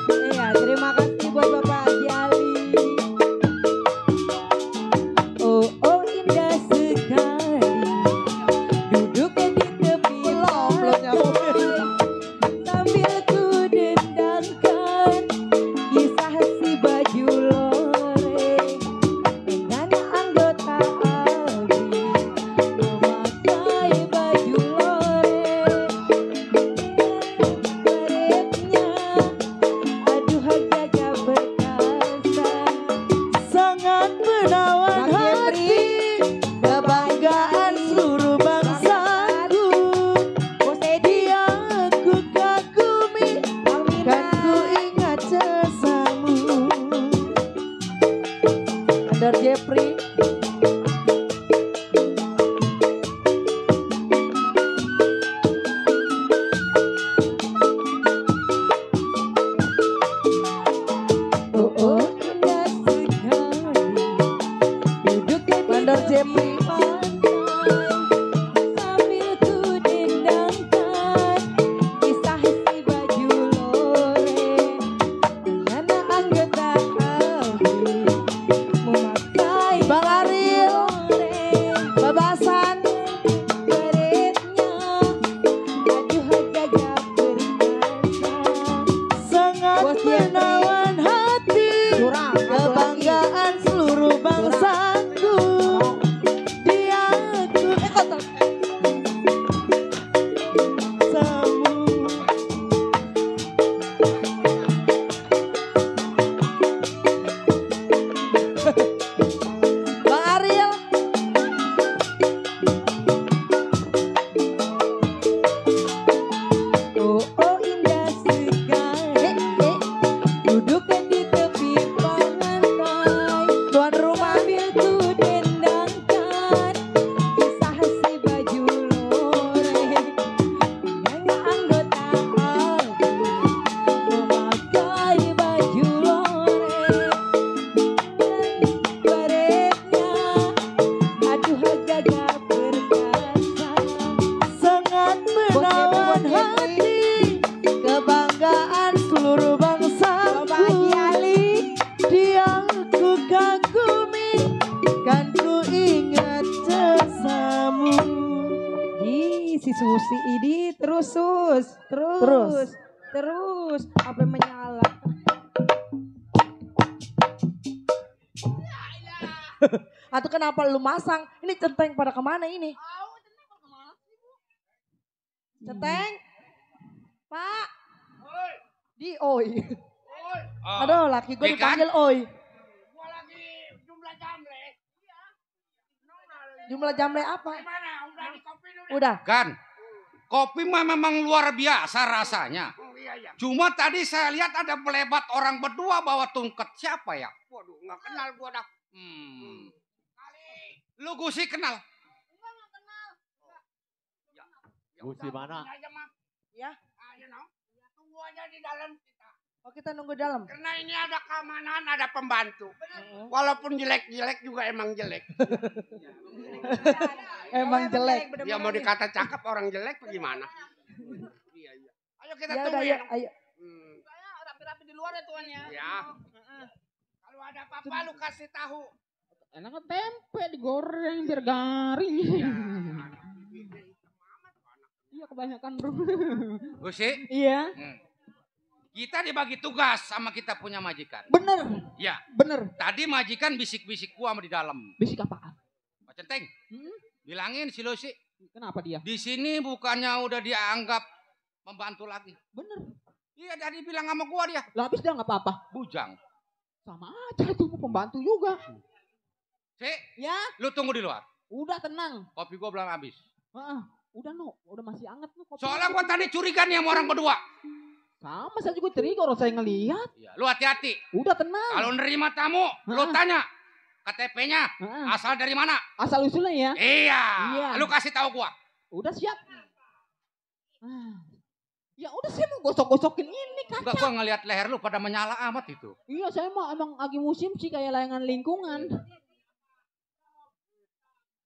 Speaker 11: Iya, terima kasih buat Bapak Jali. Oh indah sekali duduk di tepi pantai sambil ku dendangkan kisah si baju loreng dengan anggota ABRI memakai baju loreng baretnya, aduh gagah
Speaker 12: sambil ku dendangkan kisah si baju lore karena anggota abdi memakai
Speaker 11: Bang Ariel, babasan.
Speaker 12: baretnya aduh gagah perkasa
Speaker 11: Sangat
Speaker 12: Bos dia,
Speaker 11: menawan hati,
Speaker 12: curang satu lagi.
Speaker 11: kebanggaan seluruh bangsaku. Dia aku
Speaker 12: Kotor.
Speaker 11: samu. Bang Ariel,
Speaker 12: Oh, oh indah sekali duduk di tepi pantai
Speaker 11: tuan rumah.
Speaker 12: sambil ku dendangkan kisah si baju lore yang anggota abdi memakai baju lore baretnya aduh gagah perkasa
Speaker 11: Sangat menawan hati, kebanggaan seluruh bangsaku.
Speaker 12: Bagi Ali
Speaker 11: Dia ku kagumi, kan ku ingat cesamu.
Speaker 12: Si Susi ini terus apa menyala.
Speaker 11: Atau kenapa lu masang? Ini centeng pada kemana ini? Centeng? Pak? Di oi. Aduh, laki gue dipanggil oi.
Speaker 3: Gua lagi jumlah jamle.
Speaker 11: Jumlah jamle apa?
Speaker 3: Gimana? Udah di kopi dulu.
Speaker 11: Udah.
Speaker 7: Gan, kopi mah memang luar biasa rasanya.
Speaker 3: Oh iya iya.
Speaker 7: Cuma tadi saya lihat ada pelebat orang berdua bawa tungket. Siapa ya?
Speaker 3: Waduh, nggak kenal gua dah.
Speaker 7: Lu Gusi kenal?
Speaker 5: Gusi mana?
Speaker 3: Aja mah.
Speaker 11: Ya.
Speaker 3: Ayo no. Tunggu aja di dalam kita.
Speaker 11: Oh, kita nunggu dalam.
Speaker 3: Karena ini ada keamanan, ada pembantu. Walaupun jelek-jelek juga emang jelek.
Speaker 11: Emang jelek.
Speaker 3: Ya mau dikata cakep orang jelek bagaimana? Iya iya. Ayo kita
Speaker 11: Ya
Speaker 3: tunggu
Speaker 11: udah,
Speaker 3: ya.
Speaker 11: ayo.
Speaker 10: Saya rapi-rapi di luar ya Tuan ya.
Speaker 3: Ya. Kalau ada apa-apa lu kasih tahu.
Speaker 2: Enaknya tempe digoreng biar garing. Iya kebanyakan bro.
Speaker 7: Gusi?
Speaker 2: Iya.
Speaker 7: Kita dibagi tugas sama kita punya majikan.
Speaker 2: Bener.
Speaker 7: Ya.
Speaker 2: Bener.
Speaker 7: Tadi majikan bisik-bisik gua sama di dalam.
Speaker 2: Bisik apaan?
Speaker 7: Pak Centeng. Bilangin si Lucy.
Speaker 2: Kenapa dia?
Speaker 7: Di sini bukannya udah dianggap membantu lagi.
Speaker 2: Bener.
Speaker 7: Iya tadi bilang sama gua dia.
Speaker 2: Lah habis dia nggak apa-apa.
Speaker 7: Bujang.
Speaker 2: Sama aja itu pembantu juga.
Speaker 7: Si.
Speaker 2: Ya.
Speaker 7: Lu tunggu di luar.
Speaker 2: Udah tenang.
Speaker 7: Kopi gua belum habis.
Speaker 2: Udah no. Udah masih anget no. Kopi.
Speaker 7: Soalnya gua tadi curiga nih sama orang berdua.
Speaker 2: Sama saya juga curiga orang saya ngelihat.
Speaker 7: Ya, lu hati-hati.
Speaker 2: Udah tenang.
Speaker 7: Kalau nerima tamu, lu tanya KTP-nya asal dari mana?
Speaker 2: Asal usulnya ya.
Speaker 7: Iya.
Speaker 2: Iya.
Speaker 7: Lu kasih tahu gua.
Speaker 2: Udah siap. Ya udah saya mau gosok-gosokin ini kaca.
Speaker 7: Enggak, gua ngelihat leher lu pada menyala amat itu.
Speaker 2: Iya saya mah emang lagi musim sih kayak layangan lingkungan.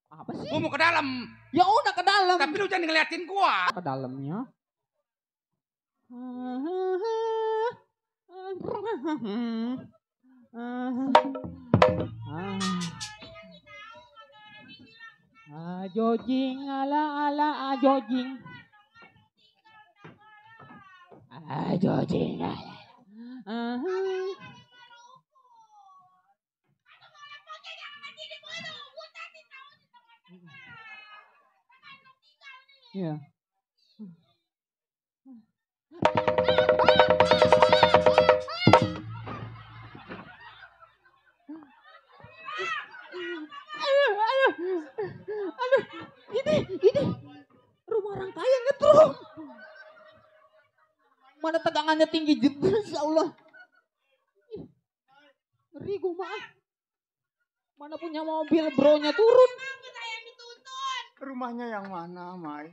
Speaker 2: Apa sih?
Speaker 7: Gua mau ke dalam.
Speaker 2: Ya udah ke dalam.
Speaker 7: Tapi lu jangan ngeliatin gua.
Speaker 2: Ke dalamnya. Jojing ala jojing. Jojing ala. Iya. Aduh, ini rumah orang kaya ngetrum. Mana tegangannya tinggi jebol, ya Allah. Ngeri gue mah. Mana punya mobil bronya turun.
Speaker 6: Rumahnya yang mana, Mai?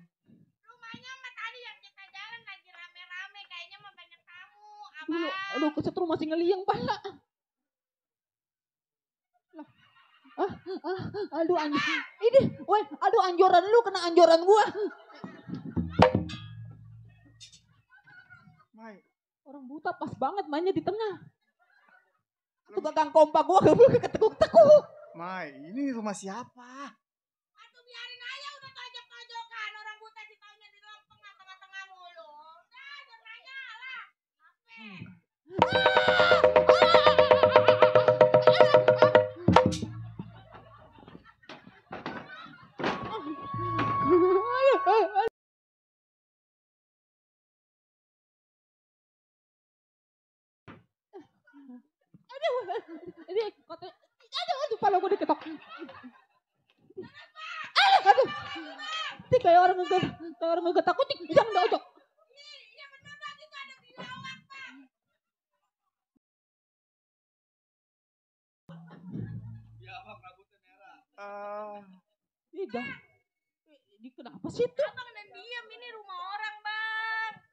Speaker 2: Aduh, kesetrum masih ngeliang pala. Lah, Aduh ini, woi, aduh anjoran lu kena anjoran gua.
Speaker 6: Mai,
Speaker 2: Orang buta pas banget mainnya di tengah. Tuh gagang kompak gua ketekuk-tekuk.
Speaker 6: Mai, ini rumah siapa?
Speaker 10: Aduh biarin aja udah tojok-tojokan. Orang buta sih taunya di dalam tengah-tengah mulu. Udah jangan nanya lah.
Speaker 2: Ini katanya, aduh, pala gue diketok. Aduh, ini kayak orang ngegetak kucing, jangan dah ojok.
Speaker 10: Iya bener Bang, itu ada di lawak Bang.
Speaker 8: Ya Bang, rambutnya merah.
Speaker 2: Iya, ini kenapa sih itu?
Speaker 10: Abang dan diem, ini rumah orang Bang.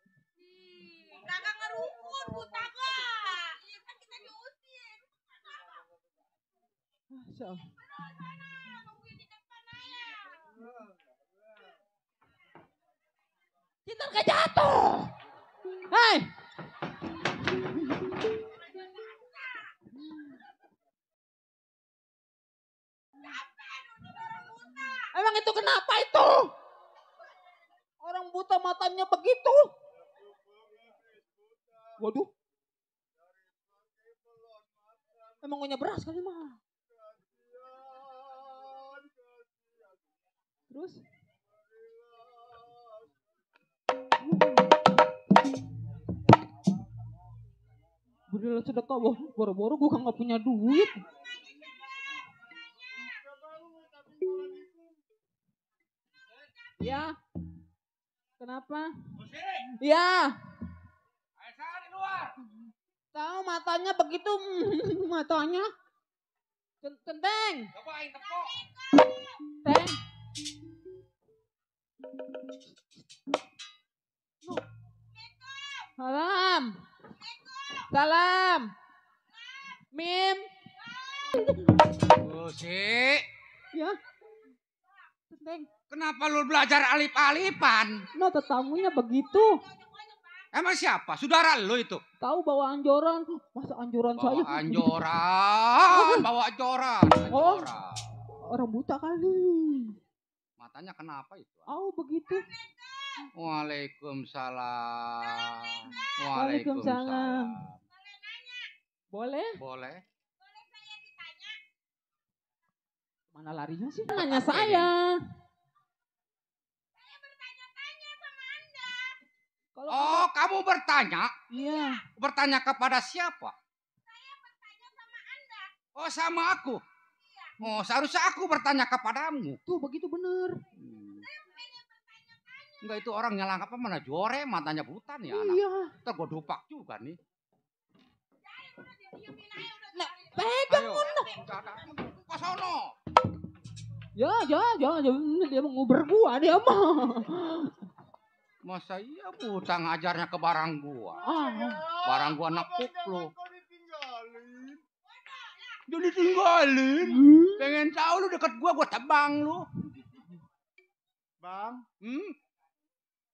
Speaker 10: Kakak ngerukun, buta gak? Iya kan kita diusir.
Speaker 2: Masya Allah. Cinta kayak jatuh. Hei. Emang itu kenapa itu? Orang buta matanya begitu. Waduh. Emang punya beras kali mah. Terus? Berilah sedekah, boro-boro gue nggak punya duit. Ya. Kenapa? Ya.
Speaker 3: Aisyah di luar.
Speaker 2: Tahu matanya begitu, matanya. Centeng.
Speaker 3: Cobain tepuk.
Speaker 2: Teng. Salam. Salam. Mim.
Speaker 3: Susi.
Speaker 2: Ya. Centeng.
Speaker 3: Kenapa lu belajar alip-alipan?
Speaker 2: No, tetamunya begitu.
Speaker 3: Emang siapa? Saudara lu itu?
Speaker 2: Tahu bawa anjoran. Masa anjoran saya?
Speaker 3: Bawa anjoran.
Speaker 2: Oh, orang buta kali.
Speaker 3: Matanya kenapa itu?
Speaker 2: Oh, begitu.
Speaker 3: Waalaikumsalam.
Speaker 2: Waalaikumsalam. Boleh?
Speaker 3: Boleh.
Speaker 2: Mana larinya sih? Nanya saya.
Speaker 3: Oh, kamu bertanya?
Speaker 2: Iya.
Speaker 3: Bertanya kepada siapa? Saya bertanya sama Anda. Oh, sama aku? Iya. Oh, seharusnya aku bertanya kepadamu.
Speaker 2: Tuh, begitu bener.
Speaker 3: Enggak, itu orang nyelang apa mana jore, matanya buta nih anak.
Speaker 2: Iya.
Speaker 3: Ntar gue dupak juga nih.
Speaker 2: Nah, pegang mana?
Speaker 3: Ke sono.
Speaker 2: Ya, dia mau nguber gua dia mah.
Speaker 3: Masa iya buta ngajarnya ke barang gua?
Speaker 2: Ah.
Speaker 3: Barang gua nekuk lu. Udah ditinggalin. Pengen tahu lu deket gua tebang lu.
Speaker 6: Bang.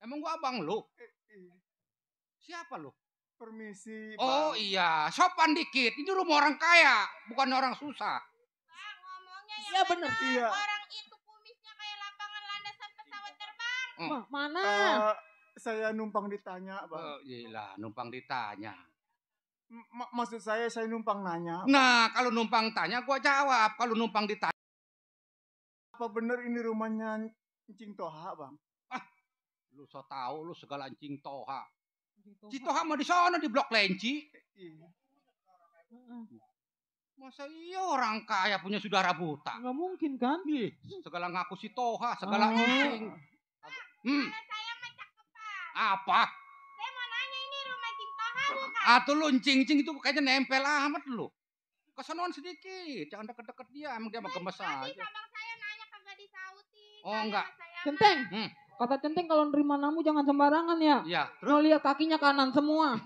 Speaker 3: Emang gua abang lu? Siapa lu?
Speaker 6: Permisi.
Speaker 3: Oh iya, sopan dikit. Ini rumah orang kaya, bukan orang susah.
Speaker 10: Bang, ngomongnya yang
Speaker 2: Iya bener.
Speaker 6: Iya.
Speaker 10: orang itu kumisnya kayak lapangan landasan pesawat terbang.
Speaker 2: Mana?
Speaker 6: Saya numpang ditanya, Bang.
Speaker 3: Oh, gila, numpang ditanya.
Speaker 6: Maksud saya numpang nanya.
Speaker 3: Nah, kalau numpang tanya gua jawab. Kalau numpang ditanya.
Speaker 6: Apa bener ini rumahnya Encing Toha, Bang?
Speaker 3: Lu so tahu lu segala Encing Toha. Encing Toha mah di sana di Blok Lenci. Masa iya orang kaya punya saudara buta?
Speaker 2: Nggak mungkin kan?
Speaker 3: Segala ngaku si Toha, segala Encing. Apa?
Speaker 10: Saya mau nanya ini rumah Encing Toha bukan?
Speaker 3: Tuh lu Encing itu kayaknya nempel amat lu. Kesonoan sedikit, jangan deket-deket dia, emang dia mah gemes aja.
Speaker 10: Tadi abang saya nanya kagak disautin.
Speaker 3: Oh enggak.
Speaker 2: Centeng. Kata Centeng kalau nerima namu jangan sembarangan ya.
Speaker 3: Iya.
Speaker 2: Lo lihat kakinya kanan semua.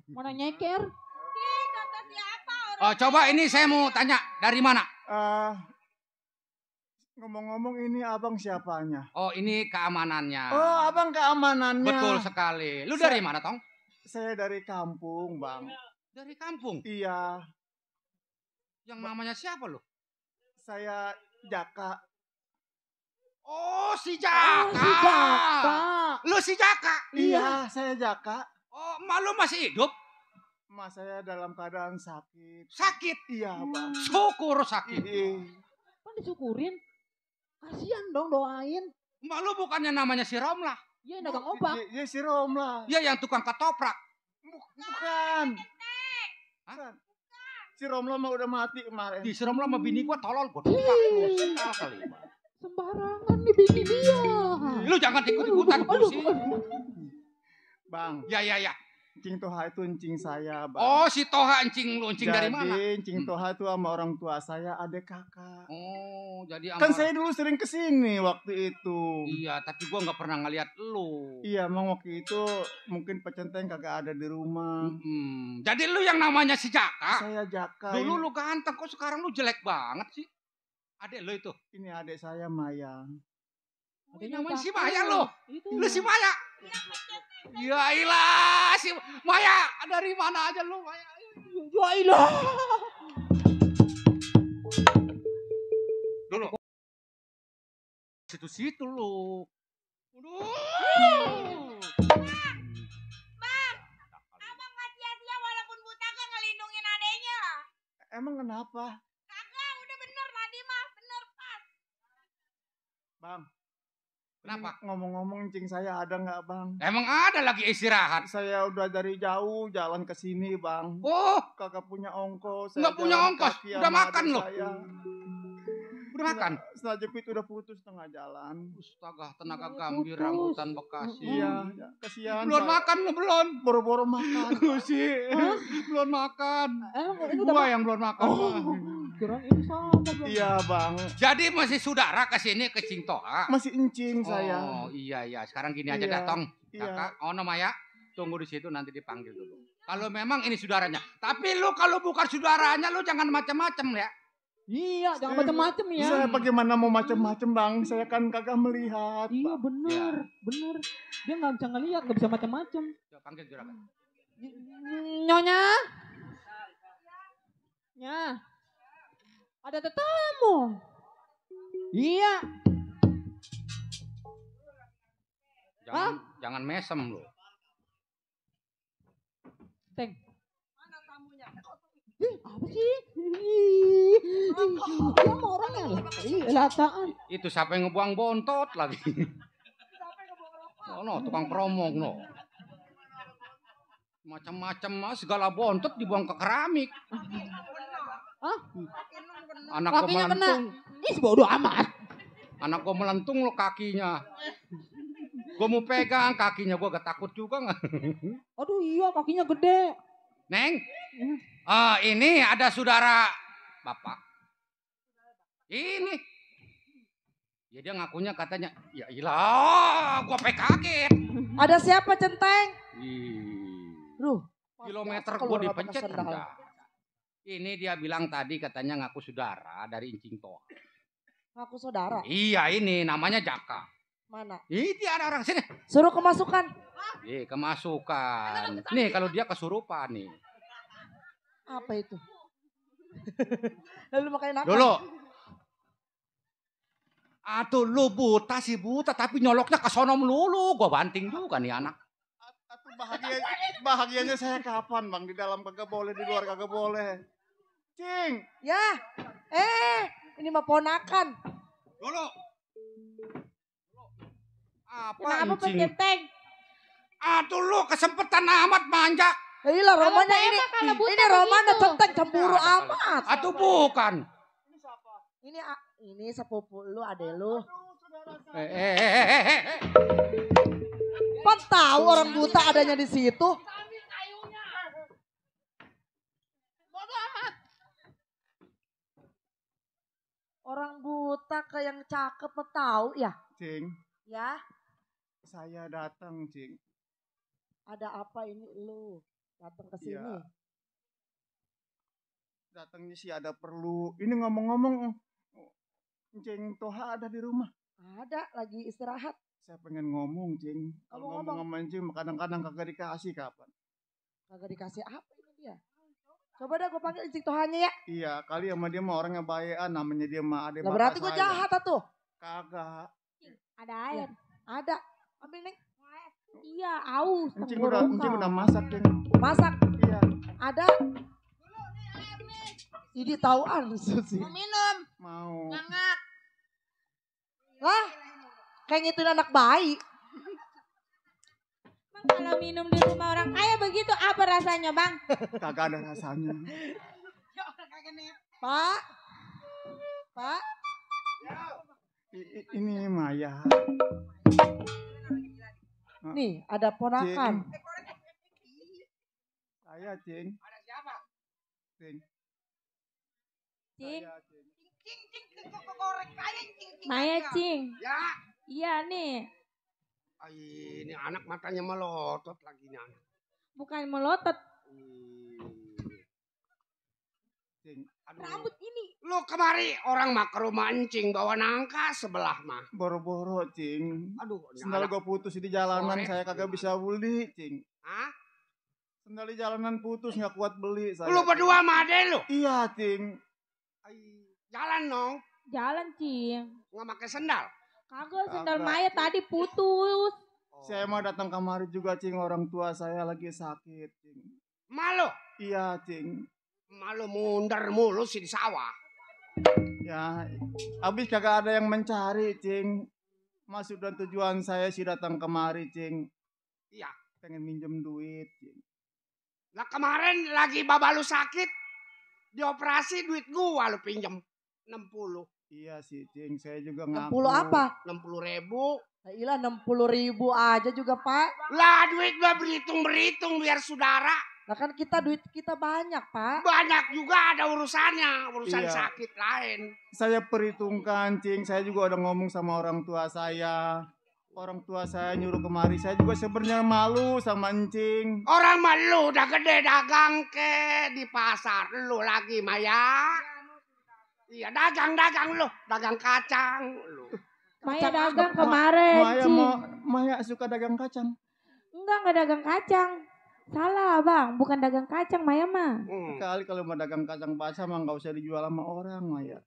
Speaker 2: Mana nyeker?
Speaker 10: Kata siapa orang?
Speaker 3: Oh, coba ini saya mau tanya dari mana?
Speaker 6: Ngomong-ngomong ini abang siapanya?
Speaker 7: Oh, ini keamanannya.
Speaker 6: Oh, abang keamanannya.
Speaker 7: Betul sekali. Lu dari mana, Tong?
Speaker 6: Saya dari kampung, Bang.
Speaker 7: Dari kampung?
Speaker 6: Iya.
Speaker 7: Yang namanya siapa lu?
Speaker 6: Saya Jaka.
Speaker 7: Oh, si Jaka.
Speaker 11: si Jaka.
Speaker 7: Lu si Jaka?
Speaker 6: Iya, saya Jaka.
Speaker 7: Oh, malu masih hidup?
Speaker 6: Mas saya dalam keadaan sakit.
Speaker 7: Sakit?
Speaker 6: Iya, Bang.
Speaker 7: Syukur sakit.
Speaker 2: Kan disyukurin. Kasihan dong doain.
Speaker 7: Malu bukannya namanya si Romlah?
Speaker 2: Iya, dagang obat.
Speaker 6: Iya, si Romlah.
Speaker 7: Iya, yang tukang ketoprak.
Speaker 6: Bukan. Bukan. Si Romlah mah udah mati kemarin.
Speaker 7: Di si Romlah sama bini gua tolol gua. Kali.
Speaker 2: Sembarangan nih bini dia.
Speaker 7: Lu jangan ikut-ikutan kursi.
Speaker 6: Bang.
Speaker 7: Ya.
Speaker 6: Encing Toha itu encing saya, Bang.
Speaker 7: Oh, si Toha encing lu. Encing dari mana?
Speaker 6: Jadi encing Toha itu sama orang tua saya adik kakak.
Speaker 7: Oh, jadi
Speaker 6: kan saya dulu sering kesini waktu itu.
Speaker 7: Iya, tapi gua nggak pernah ngeliat lu.
Speaker 6: Iya, emang waktu itu mungkin Pecenteng kagak ada di rumah.
Speaker 7: Jadi lu yang namanya si Jaka?
Speaker 6: Saya Jaka.
Speaker 7: Dulu lu ganteng, kok sekarang lu jelek banget sih? Adek lu itu?
Speaker 6: Ini adik saya Maya.
Speaker 7: Ini namanya si Maya lu? Lu si Maya? Ya ilah, si Maya dari mana aja lu Maya?
Speaker 2: Ya ilah.
Speaker 7: Dulu. Situ-situ lu.
Speaker 10: Bang, abang gak sia-sia walaupun buta gak ngelindungin adenya.
Speaker 6: Emang kenapa?
Speaker 10: Kagak, udah bener tadi mah, bener pas.
Speaker 6: Bang.
Speaker 7: Kenapa?
Speaker 6: Ngomong-ngomong encing saya ada nggak, Bang?
Speaker 7: Emang ada lagi istirahat?
Speaker 6: Saya udah dari jauh jalan ke sini, Bang.
Speaker 7: Oh,
Speaker 6: kagak punya ongkos.
Speaker 7: Nggak punya ongkos? Udah makan loh? Udah makan?
Speaker 6: Setelah jepit udah putus tengah jalan.
Speaker 7: Astaga, tenaga gambir rambutan Bekasi.
Speaker 6: Iya, kasihan.
Speaker 7: Belum makan lo belum?
Speaker 6: Boro-boro makan.
Speaker 7: sih. Belum makan.
Speaker 2: Ini
Speaker 7: Gua yang belum makan.
Speaker 2: Kirain ini sama, Bang.
Speaker 6: Iya, Bang.
Speaker 7: Jadi masih saudara ke sini ke Cing Toha?
Speaker 6: Masih encing saya.
Speaker 7: Oh, iya. Sekarang gini aja dah, Tong. Kakak, Maya, tunggu di situ nanti dipanggil dulu. Kalau memang ini saudaranya. Tapi lu kalau bukan saudaranya lu jangan macam-macam ya.
Speaker 2: Iya, jangan macam-macam ya.
Speaker 6: Saya bagaimana mau macam-macam, Bang? Saya kan kagak melihat.
Speaker 2: Iya, bener. Dia nggak bisa ngelihat, nggak bisa macam-macam.
Speaker 7: Coba panggil juragan.
Speaker 2: Nyonya. Ya. Ada tetamu. Iya.
Speaker 7: Jangan mesem lu.
Speaker 2: Teng.
Speaker 11: Mana tamunya?
Speaker 2: Apa sih? Sama orangnya loh. Lataan.
Speaker 7: Itu siapa yang ngebuang bontot lagi? No, tukang promong no. Macam-macam segala bontot dibuang ke keramik.
Speaker 2: Hah?
Speaker 7: Anak gua melentung.
Speaker 2: Ih, bodoh amat.
Speaker 7: Anak gua melentung lo kakinya. Gua mau pegang kakinya, gua gak takut juga nggak?
Speaker 2: Aduh iya, kakinya gede.
Speaker 7: Neng, ini ada saudara bapak. Ini. Ya dia ngakunya katanya, ya ilah, gua kaget.
Speaker 11: Ada siapa, Centeng?
Speaker 2: Duh,
Speaker 7: kilometer gua dipencet enggak. Ini dia bilang tadi katanya ngaku saudara dari Encing Toha.
Speaker 11: Ngaku saudara?
Speaker 7: Iya ini namanya Jaka.
Speaker 11: Mana?
Speaker 7: Ini ada orang sini.
Speaker 11: Suruh kemasukan.
Speaker 7: Kemasukan. Nih kalau dia kesurupan nih.
Speaker 11: Apa itu? Lalu makanya apa?
Speaker 7: Dulu. Aduh lu buta sih buta tapi nyoloknya ke sono melulu. Gua banting juga nih anak.
Speaker 6: Bahagianya saya kapan, Bang? Di dalam kagak boleh, di luar kagak boleh. Cing.
Speaker 11: Ya. Ini mah ponakan.
Speaker 7: Dulu.
Speaker 11: Kenapa Centeng?
Speaker 7: Aduh lu kesempetan amat manja.
Speaker 11: Iya Romana ini Romana Centeng cemburu amat.
Speaker 7: Atau bukan?
Speaker 11: Ini sepupu lu, adek lu. Pan tahu orang buta adanya di situ.
Speaker 2: Bodoh amat.
Speaker 11: Orang buta ke yang cakep tahu ya?
Speaker 6: Cing.
Speaker 11: Ya.
Speaker 6: Saya datang, Cing.
Speaker 11: Ada apa ini lu datang ke sini?
Speaker 6: Ya. Datangnya sih ada perlu. Ini ngomong-ngomong Cing Toha ada di rumah.
Speaker 11: Ada, lagi istirahat.
Speaker 6: Saya pengen ngomong, Cing. Kalau ngomong sama Cing, kadang-kadang kagak dikasih kapan.
Speaker 11: Kagak dikasih apa ini dia? Coba dah gue panggil Cing Tohanya ya.
Speaker 6: Iya, kali sama dia mah orangnya baik, namanya dia mah ada.
Speaker 11: Lah berarti gue jahat tuh.
Speaker 6: Kagak.
Speaker 12: Ada air.
Speaker 11: Ada. Ambil Neng.
Speaker 12: Iya, aus.
Speaker 6: Cing udah masak, Cing.
Speaker 11: Masak.
Speaker 6: Iya.
Speaker 11: Ada. Ini tauan Susi.
Speaker 10: Mau minum.
Speaker 6: Mau.
Speaker 10: Ngangak.
Speaker 11: Lah, kayak ngituin anak bayi.
Speaker 12: Bang, kalau minum di rumah orang kaya begitu apa rasanya, Bang?
Speaker 6: Kagak ada rasanya.
Speaker 11: Pak. Pak.
Speaker 6: Ini Maya.
Speaker 11: Nih, ada ponakan.
Speaker 6: Saya, Cing.
Speaker 3: Ada siapa?
Speaker 6: Cing.
Speaker 12: Cing.
Speaker 6: Saya, Cing.
Speaker 12: Maya, Cing.
Speaker 3: Ya.
Speaker 12: Iya nih.
Speaker 3: Ini anak matanya melotot lagi nih anak.
Speaker 12: Bukan melotot.
Speaker 6: Cing.
Speaker 12: Rambut ini.
Speaker 3: Lu kemari orang mah ke rumah encing bawa nangka sebelah mah.
Speaker 6: Boro-boro, Cing.
Speaker 3: Aduh,
Speaker 6: Sendal gue putus di jalanan, saya kagak bisa beli, Cing.
Speaker 3: Hah?
Speaker 6: Sendal di jalanan putus, nggak kuat beli. Saya,
Speaker 3: Lu berdua sama ade lu?
Speaker 6: Iya, Cing.
Speaker 3: Jalan dong.
Speaker 12: Jalan, Cing.
Speaker 3: Nggak pakai sendal?
Speaker 12: Kagak, sendal
Speaker 6: Kagak.
Speaker 12: Maya tadi putus.
Speaker 6: Saya mah datang kemari juga, Cing. Orang tua saya lagi sakit, Cing.
Speaker 3: Malu?
Speaker 6: Iya, Cing.
Speaker 3: Malu mundur mulu sih di sawah.
Speaker 6: Ya, habis kagak ada yang mencari, Cing. Maksud dan tujuan saya sih datang kemari, Cing.
Speaker 3: Iya.
Speaker 6: Pengen minjem duit, Cing.
Speaker 3: Lah kemarin lagi baba lu sakit, dioperasi duit gua lu pinjem 60.
Speaker 6: Iya sih, Cing. Saya juga ngaku.
Speaker 11: 60 apa?
Speaker 3: 60.000.
Speaker 11: Nah, ilah 60.000 aja juga, Pak.
Speaker 3: Lah duit gua berhitung biar saudara.
Speaker 11: Nah kan duit kita banyak, Pak.
Speaker 3: Banyak juga ada urusannya, urusan
Speaker 6: Iya.
Speaker 3: sakit lain.
Speaker 6: Saya perhitungkan, Cing. Saya juga udah ngomong sama orang tua saya. Orang tua saya nyuruh kemari. Saya juga sebenarnya malu sama Encing.
Speaker 3: Orang mah lu udah gede dagang ke di pasar. Lu lagi Maya. Iya dagang lu. Dagang kacang lu.
Speaker 12: Maya dagang kemarin, Cing.
Speaker 6: Maya suka dagang kacang.
Speaker 12: Enggak dagang kacang. Salah, Bang. Bukan dagang kacang, Maya mah.
Speaker 6: Kali kalau mau dagang kacang basah mah nggak usah dijual sama orang, Maya.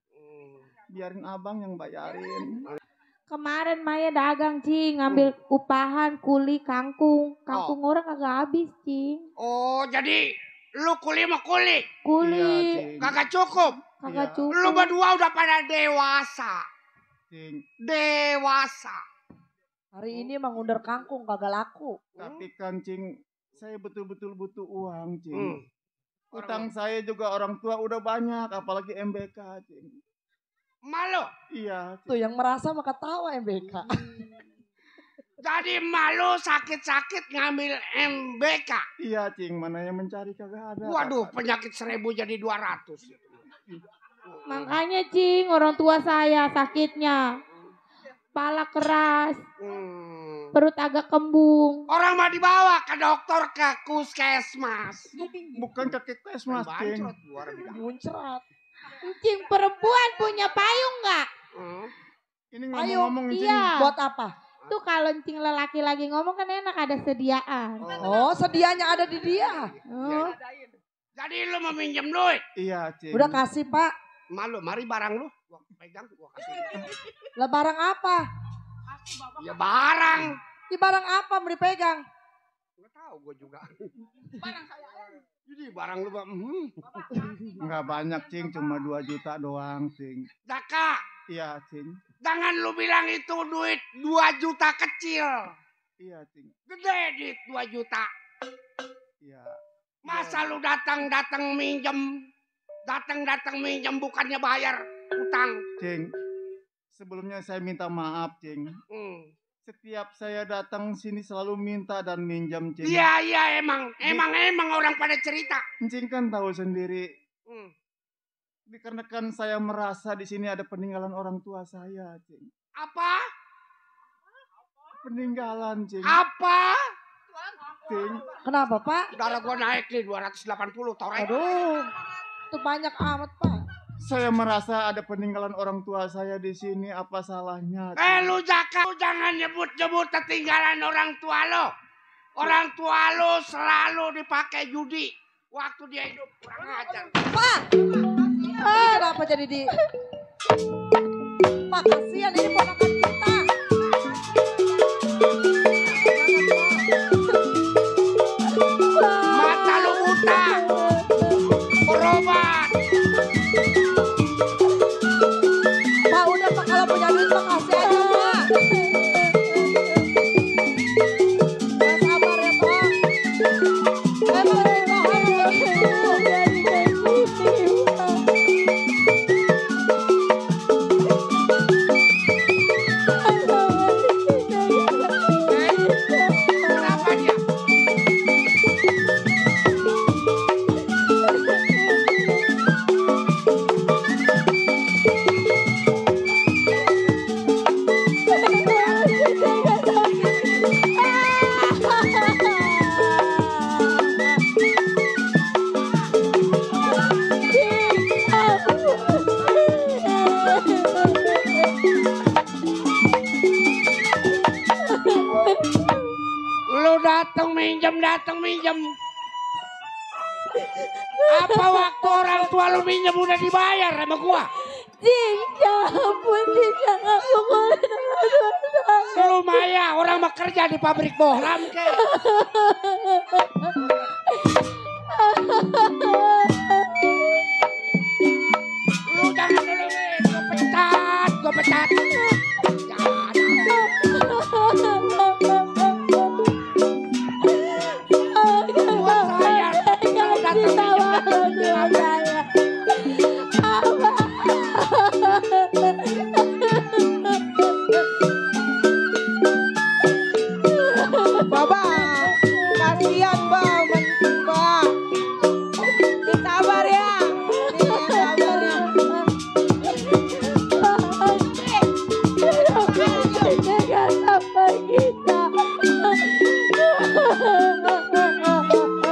Speaker 6: Biarin abang yang bayarin.
Speaker 12: Kemarin Maya dagang, Cing. Ngambil upahan, kuli, kangkung. Kangkung orang kagak habis, Cing.
Speaker 3: Oh jadi lu kuli mah kuli.
Speaker 12: Kuli.
Speaker 3: Kagak cukup.
Speaker 12: Kagak cukup.
Speaker 3: Lu berdua udah pada dewasa.
Speaker 6: Cing.
Speaker 3: Dewasa.
Speaker 11: Hari ini mengundar kangkung kagak laku.
Speaker 6: Tapi kan, Cing, saya betul-betul butuh uang, Cing. Utang saya juga orang tua udah banyak, apalagi MBK, Cing.
Speaker 3: Malu?
Speaker 6: Iya.
Speaker 11: Tuh yang merasa maka ketawa MBK.
Speaker 3: Jadi malu sakit-sakit ngambil MBK.
Speaker 6: Iya, Cing, mana yang mencari kagak ada.
Speaker 3: Waduh, penyakit 1000 jadi 200.
Speaker 12: Makanya, Cing, orang tua saya sakitnya. Kepala keras. Perut agak kembung.
Speaker 3: Orang mah dibawa ke dokter ke puskesmas.
Speaker 6: Bukan ke puskesmas, Cing.
Speaker 11: Muncrat.
Speaker 12: Cing, perempuan punya payung nggak?
Speaker 6: Ini
Speaker 11: Payung.
Speaker 6: ngomong-ngomong, Cing.
Speaker 12: Iya.
Speaker 11: Buat apa?
Speaker 12: Tuh kalau Cing lelaki lagi ngomong kan enak ada sediaan.
Speaker 11: Oh, sedianya ada di dia.
Speaker 12: Oh.
Speaker 3: Jadi lu mau minjem duit?
Speaker 6: Iya, Cing.
Speaker 11: Udah kasih, Pak.
Speaker 3: Malu, mari barang lu. Gua pegang, gua kasih.
Speaker 11: Lah barang apa?
Speaker 3: Ya barang.
Speaker 11: Di barang apa mau dipegang?
Speaker 3: Nggak tahu gua juga. Barang saya. Jadi barang lu,
Speaker 6: Nggak banyak, Cing. Cuma 2 juta doang, Cing.
Speaker 3: Daka.
Speaker 6: Iya, Cing.
Speaker 3: Jangan lu bilang itu duit 2 juta kecil.
Speaker 6: Iya, Cing.
Speaker 3: Gede duit 2 juta.
Speaker 6: Iya.
Speaker 3: Masa lu datang minjem. Datang minjem bukannya bayar utang.
Speaker 6: Cing, sebelumnya saya minta maaf, Cing. Setiap saya datang sini selalu minta dan minjam, Cing.
Speaker 3: Iya, emang orang pada cerita.
Speaker 6: Cing kan tahu sendiri. Dikarenakan saya merasa di sini ada peninggalan orang tua saya, Cing.
Speaker 3: Apa?
Speaker 6: Peninggalan, Cing.
Speaker 3: Apa?
Speaker 6: Cing.
Speaker 11: Kenapa, Pak?
Speaker 3: Darah gua naik nih 280, torek.
Speaker 11: Aduh, itu banyak amat, Pak.
Speaker 6: Saya merasa ada peninggalan orang tua saya di sini. Apa salahnya?
Speaker 3: Lu jangan nyebut-nyebut ketinggalan orang tua lo. Orang tua lo selalu dipakai judi waktu dia hidup. Kurang ajar.
Speaker 11: Pak! Kenapa jadi di... Pak, kasihan ini ponakan kita.
Speaker 3: Mata lu buta. Berobat.
Speaker 11: Pak, udah Pak, kalau punya duit Pak kasih aja Pak. Yang sabar ya Pak. Emang dikohon begitu.
Speaker 3: Kenapa dia? Lu datang minjem. Apa waktu orang tua lu minjem udah dibayar sama gua?
Speaker 12: Cing, ya ampun, Cing, jangan pukulin orang tua saya.
Speaker 3: Lu Maya, orang mah kerja di pabrik bohlam ke? Lu jangan dulu, gue pecat. Jangan. Buat saya, kalau datang
Speaker 10: Bapak, kasihan Mbak, Mbak. Sabar ya. Sabar ya.
Speaker 12: Jangan sampai kita. Jangan sampai kita,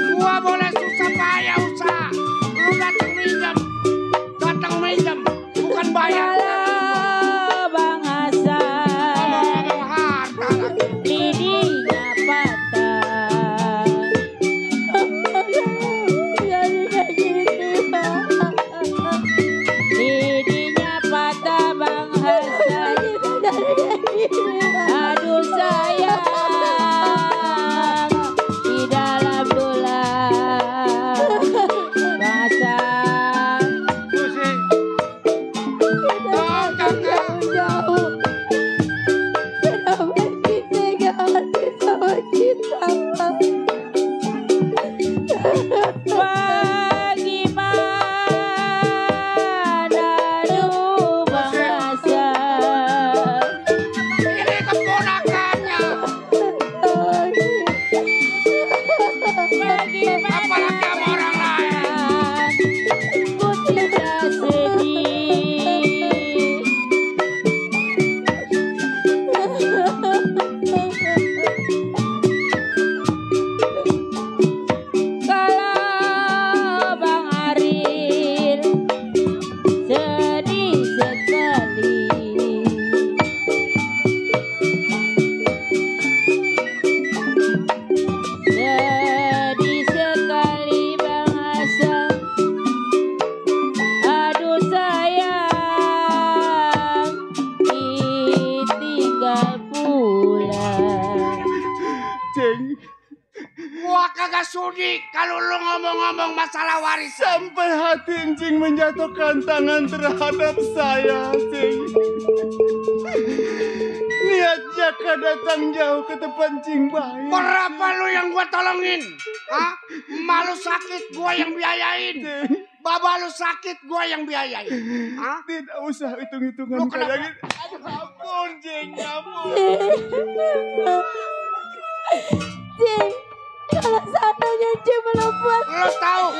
Speaker 3: gua boleh susah payah usaha. Lu datang minjem, bukan bayar.
Speaker 12: Bang Hasan,
Speaker 3: Ngomong harta lagi.
Speaker 12: lidinya patah. Jadi kayak gini, Bang. Lidinya patah, Bang Hasan. Aduh sayang, di dalam bulan. Bang Hasan. Jauh-jauh. Kenapa kita gak hati sama kita? Bagaimana aduh Bang Hasan?
Speaker 3: Ini keponakannya. Apalagi sama orang lain.
Speaker 12: Ku tidak sedih. Kalau Bang Aril sedih sekali. Sedih sekali Bang Hasan. Aduh sayang, ditinggal pulang.
Speaker 6: Ceng,
Speaker 3: Gua kagak sudi kalau lu ngomong-ngomong masalah warisan.
Speaker 6: sampai hati Encing menjatuhkan tangan terhadap saya, Ceng. Niat Jaka datang jauh ke tempat Cing Bayi.
Speaker 3: Berapa lu yang gua tolongin? Hah? Malu sakit gua yang biayain. Baba lu sakit gua yang biayain. Hah?
Speaker 6: Tidak usah hitung-hitungan
Speaker 3: Lu kenapa?
Speaker 6: kayak gitu. Aduh ampun Cing, ampun.
Speaker 12: Cing, kalau seandainya Cing belum puas.
Speaker 3: Lu tahu?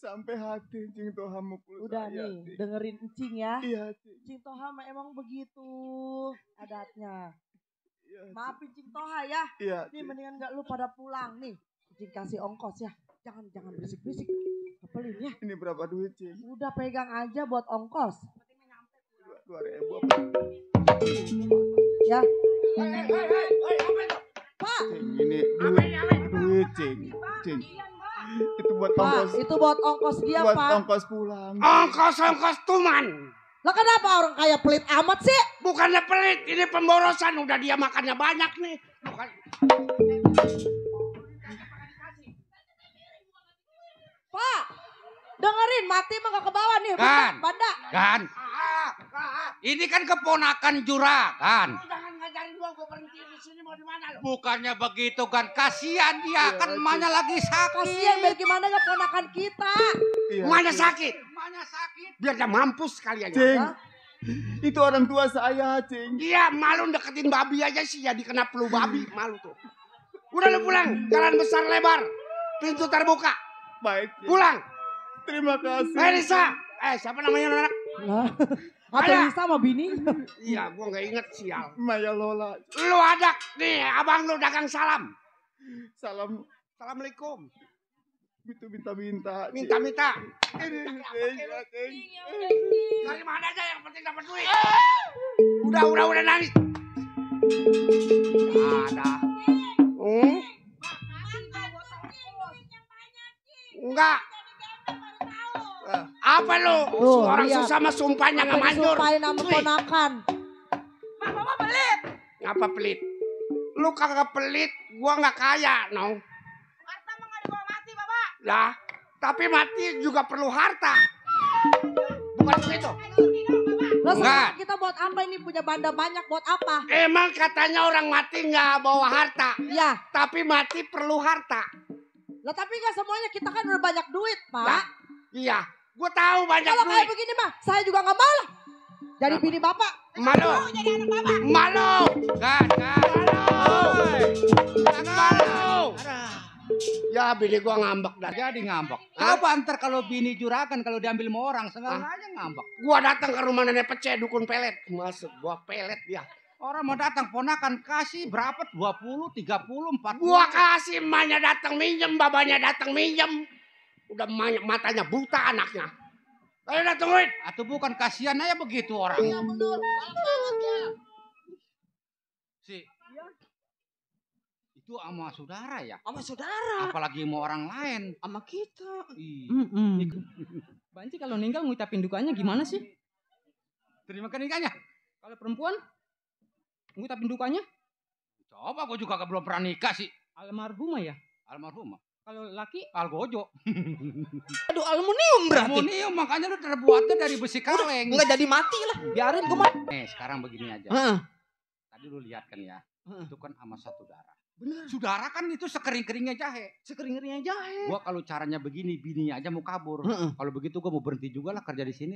Speaker 6: Sampai hati Cing Toha mukul
Speaker 11: udah
Speaker 6: saya,
Speaker 11: nih,
Speaker 6: Cing.
Speaker 11: dengerin Cing ya.
Speaker 6: Iya, Cing.
Speaker 11: Cing Toha emang begitu adatnya.
Speaker 6: Iya,
Speaker 11: Maafin Cing Toha ya.
Speaker 6: Iya,
Speaker 11: nih
Speaker 6: Cing.
Speaker 11: mendingan gak lu pada pulang nih. Cing kasih ongkos ya. Jangan berisik-berisik. Kepelin ya.
Speaker 6: Ini berapa duit, Cing?
Speaker 11: Udah pegang aja buat ongkos.
Speaker 6: 2.000 apa?
Speaker 11: Ya.
Speaker 6: Pak. Cing, ini duit, Cing. Cing. Itu buat
Speaker 11: Pak,
Speaker 6: ongkos.
Speaker 11: itu buat ongkos dia,
Speaker 6: buat
Speaker 11: Pak.
Speaker 6: ongkos pulang.
Speaker 3: Ongkos tuman.
Speaker 11: Lah kenapa orang kaya pelit amat sih?
Speaker 3: Bukannya pelit, ini pemborosan. Udah dia makannya banyak nih. Bukan.
Speaker 11: Pak, dengerin, mati mah gak ke bawah nih.
Speaker 7: Kan.
Speaker 11: Banda.
Speaker 7: Kan. Ini kan keponakan juragan.
Speaker 3: Jangan ngajarin gua berhenti di sini mau di mana lu?
Speaker 7: Bukannya begitu kan, kasihan dia kan emaknya lagi sakit.
Speaker 11: Kasihan biar gimana gak ponakan kita.
Speaker 3: Emaknya sakit. Biar dia mampus sekalian.
Speaker 6: Cing. Itu orang tua saya, Cing.
Speaker 3: Iya, malu deketin babi aja sih jadi kena flu babi, malu tuh. Udah lu pulang, jalan besar lebar. Pintu terbuka.
Speaker 6: Baik, Cing.
Speaker 3: Pulang.
Speaker 6: Terima kasih.
Speaker 3: Lisa. Siapa namanya anak?
Speaker 11: Atau Lisa sama bini?
Speaker 3: Iya, gua nggak inget sial.
Speaker 6: Maya Lola.
Speaker 3: Lu ada nih, abang lu dagang salam.
Speaker 6: Salam.
Speaker 3: Assalamualaikum.
Speaker 6: Itu minta-minta.
Speaker 3: Minta-minta.
Speaker 6: Dari
Speaker 3: mana aja yang penting dapat duit. Udah nangis. Ada. Enggak. Apa lu? Orang
Speaker 11: lihat.
Speaker 3: susah mah sumpahnya nggak manjur.
Speaker 11: Sumpahin sama ponakan.
Speaker 10: Mama pelit.
Speaker 3: Ngapa pelit? Lu kagak pelit, gua nggak kaya, no.
Speaker 10: Harta mah nggak dibawa mati, Bapak.
Speaker 3: Lah, tapi mati juga perlu harta. Bukan begitu.
Speaker 11: Lah
Speaker 3: Enggak.
Speaker 11: sekarang kita buat apa ini punya banda banyak buat apa?
Speaker 3: Emang katanya orang mati nggak bawa harta.
Speaker 11: Iya.
Speaker 3: Tapi mati perlu harta.
Speaker 11: Lah tapi nggak semuanya kita kan udah banyak duit, Pak.
Speaker 3: Lah, iya, gue tahu banyak
Speaker 11: Kalau kayak
Speaker 3: duit.
Speaker 11: begini mah, saya juga nggak mau lah. Jadi bini bapak.
Speaker 3: Malu.
Speaker 10: Jadi anak bapak.
Speaker 3: Malu.
Speaker 7: Gas.
Speaker 3: Malu. Ya bini gua ngambek dah.
Speaker 7: Jadi ngambek. Apa ntar kalau bini juragan kalau diambil sama orang sengaja ngambek.
Speaker 3: Gua datang ke rumah nenek Pece dukun pelet. Masuk gua pelet dia.
Speaker 7: Orang mau datang ponakan kasih berapa? 20, 30, 40.
Speaker 3: Gua kasih emaknya datang minjem, babanya datang minjem. Udah matanya buta anaknya. Ayo datang duit.
Speaker 7: Atau bukan kasihan aja begitu orang.
Speaker 11: Iya bener, banyak banget ya.
Speaker 7: Si. Itu sama saudara ya?
Speaker 2: Sama saudara.
Speaker 7: Apalagi sama orang lain.
Speaker 2: Sama kita.
Speaker 7: Iya.
Speaker 2: Banci kalau meninggal ngucapin dukanya gimana sih?
Speaker 7: Terima nikahnya.
Speaker 2: Kalau perempuan ngucapin dukanya?
Speaker 7: Coba gue juga belum pernah nikah sih.
Speaker 2: Almarhumah ya?
Speaker 7: Almarhumah.
Speaker 2: Kalau laki?
Speaker 7: Algojo.
Speaker 2: Aduh, aluminium berarti.
Speaker 7: Aluminium, makanya lu terbuatnya dari besi kaleng.
Speaker 2: Enggak jadi mati lah. Biarin gue mati.
Speaker 7: Sekarang begini aja. Tadi lu lihat kan ya. Itu kan sama saudara.
Speaker 2: Bener.
Speaker 7: Saudara kan itu sekering-keringnya jahe.
Speaker 2: Sekering-keringnya jahe.
Speaker 7: Gua kalau caranya begini, bininya aja mau kabur. Kalau begitu gua mau berhenti juga lah kerja di sini.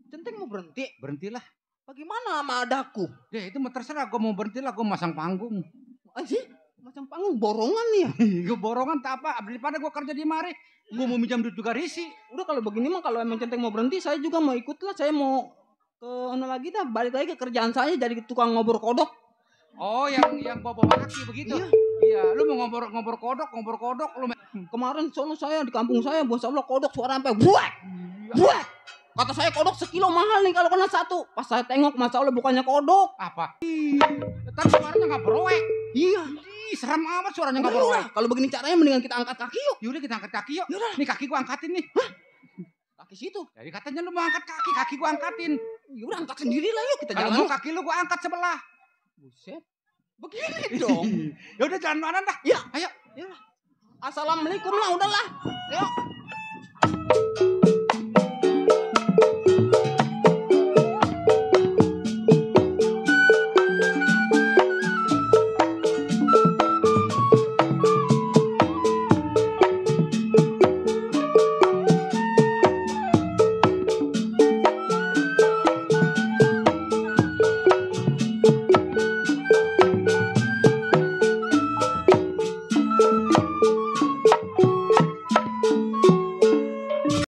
Speaker 2: Centeng mau berhenti?
Speaker 7: Berhentilah.
Speaker 2: Bagaimana sama adaku?
Speaker 7: Ya itu mah terserah, gua mau berhenti lah, gua masang panggung.
Speaker 2: Sih? Masang panggung borongan nih ya?
Speaker 7: Gua borongan tak apa, daripada gua kerja di mari, gua mau minjam duit juga risi.
Speaker 2: Udah kalau begini mah kalau emang Centeng mau berhenti, saya juga mau ikut lah. Saya mau ke mana lagi dah, balik lagi ke kerjaan saya jadi tukang ngobor kodok.
Speaker 7: Oh, yang bawa kaki begitu. Iya, lu mau ngobor kodok lu.
Speaker 2: Kemarin soalnya saya di kampung saya, bos Allah kodok suara sampai buat. Kata saya kodok sekilo mahal nih kalau kena satu. Pas saya tengok, Masya Allah bukannya kodok.
Speaker 7: Apa? Ntar suaranya nggak berowek.
Speaker 2: Iya.
Speaker 7: Ih, serem amat suaranya nggak berowek.
Speaker 2: Kalau begini caranya mendingan kita angkat kaki yuk.
Speaker 7: Yaudah kita angkat kaki yuk. Nih kaki gua angkatin nih.
Speaker 2: Kaki situ.
Speaker 7: Jadi katanya lu mau angkat kaki gua angkatin.
Speaker 2: Yaudah angkat sendiri lah yuk kita
Speaker 7: Kalau
Speaker 2: jalan.
Speaker 7: mau kaki lu gua angkat sebelah.
Speaker 2: Buset. Begini dong.
Speaker 7: Ya udah jalan mana dah?
Speaker 2: Ya,
Speaker 7: ayo.
Speaker 2: Assalamualaikum lah udahlah.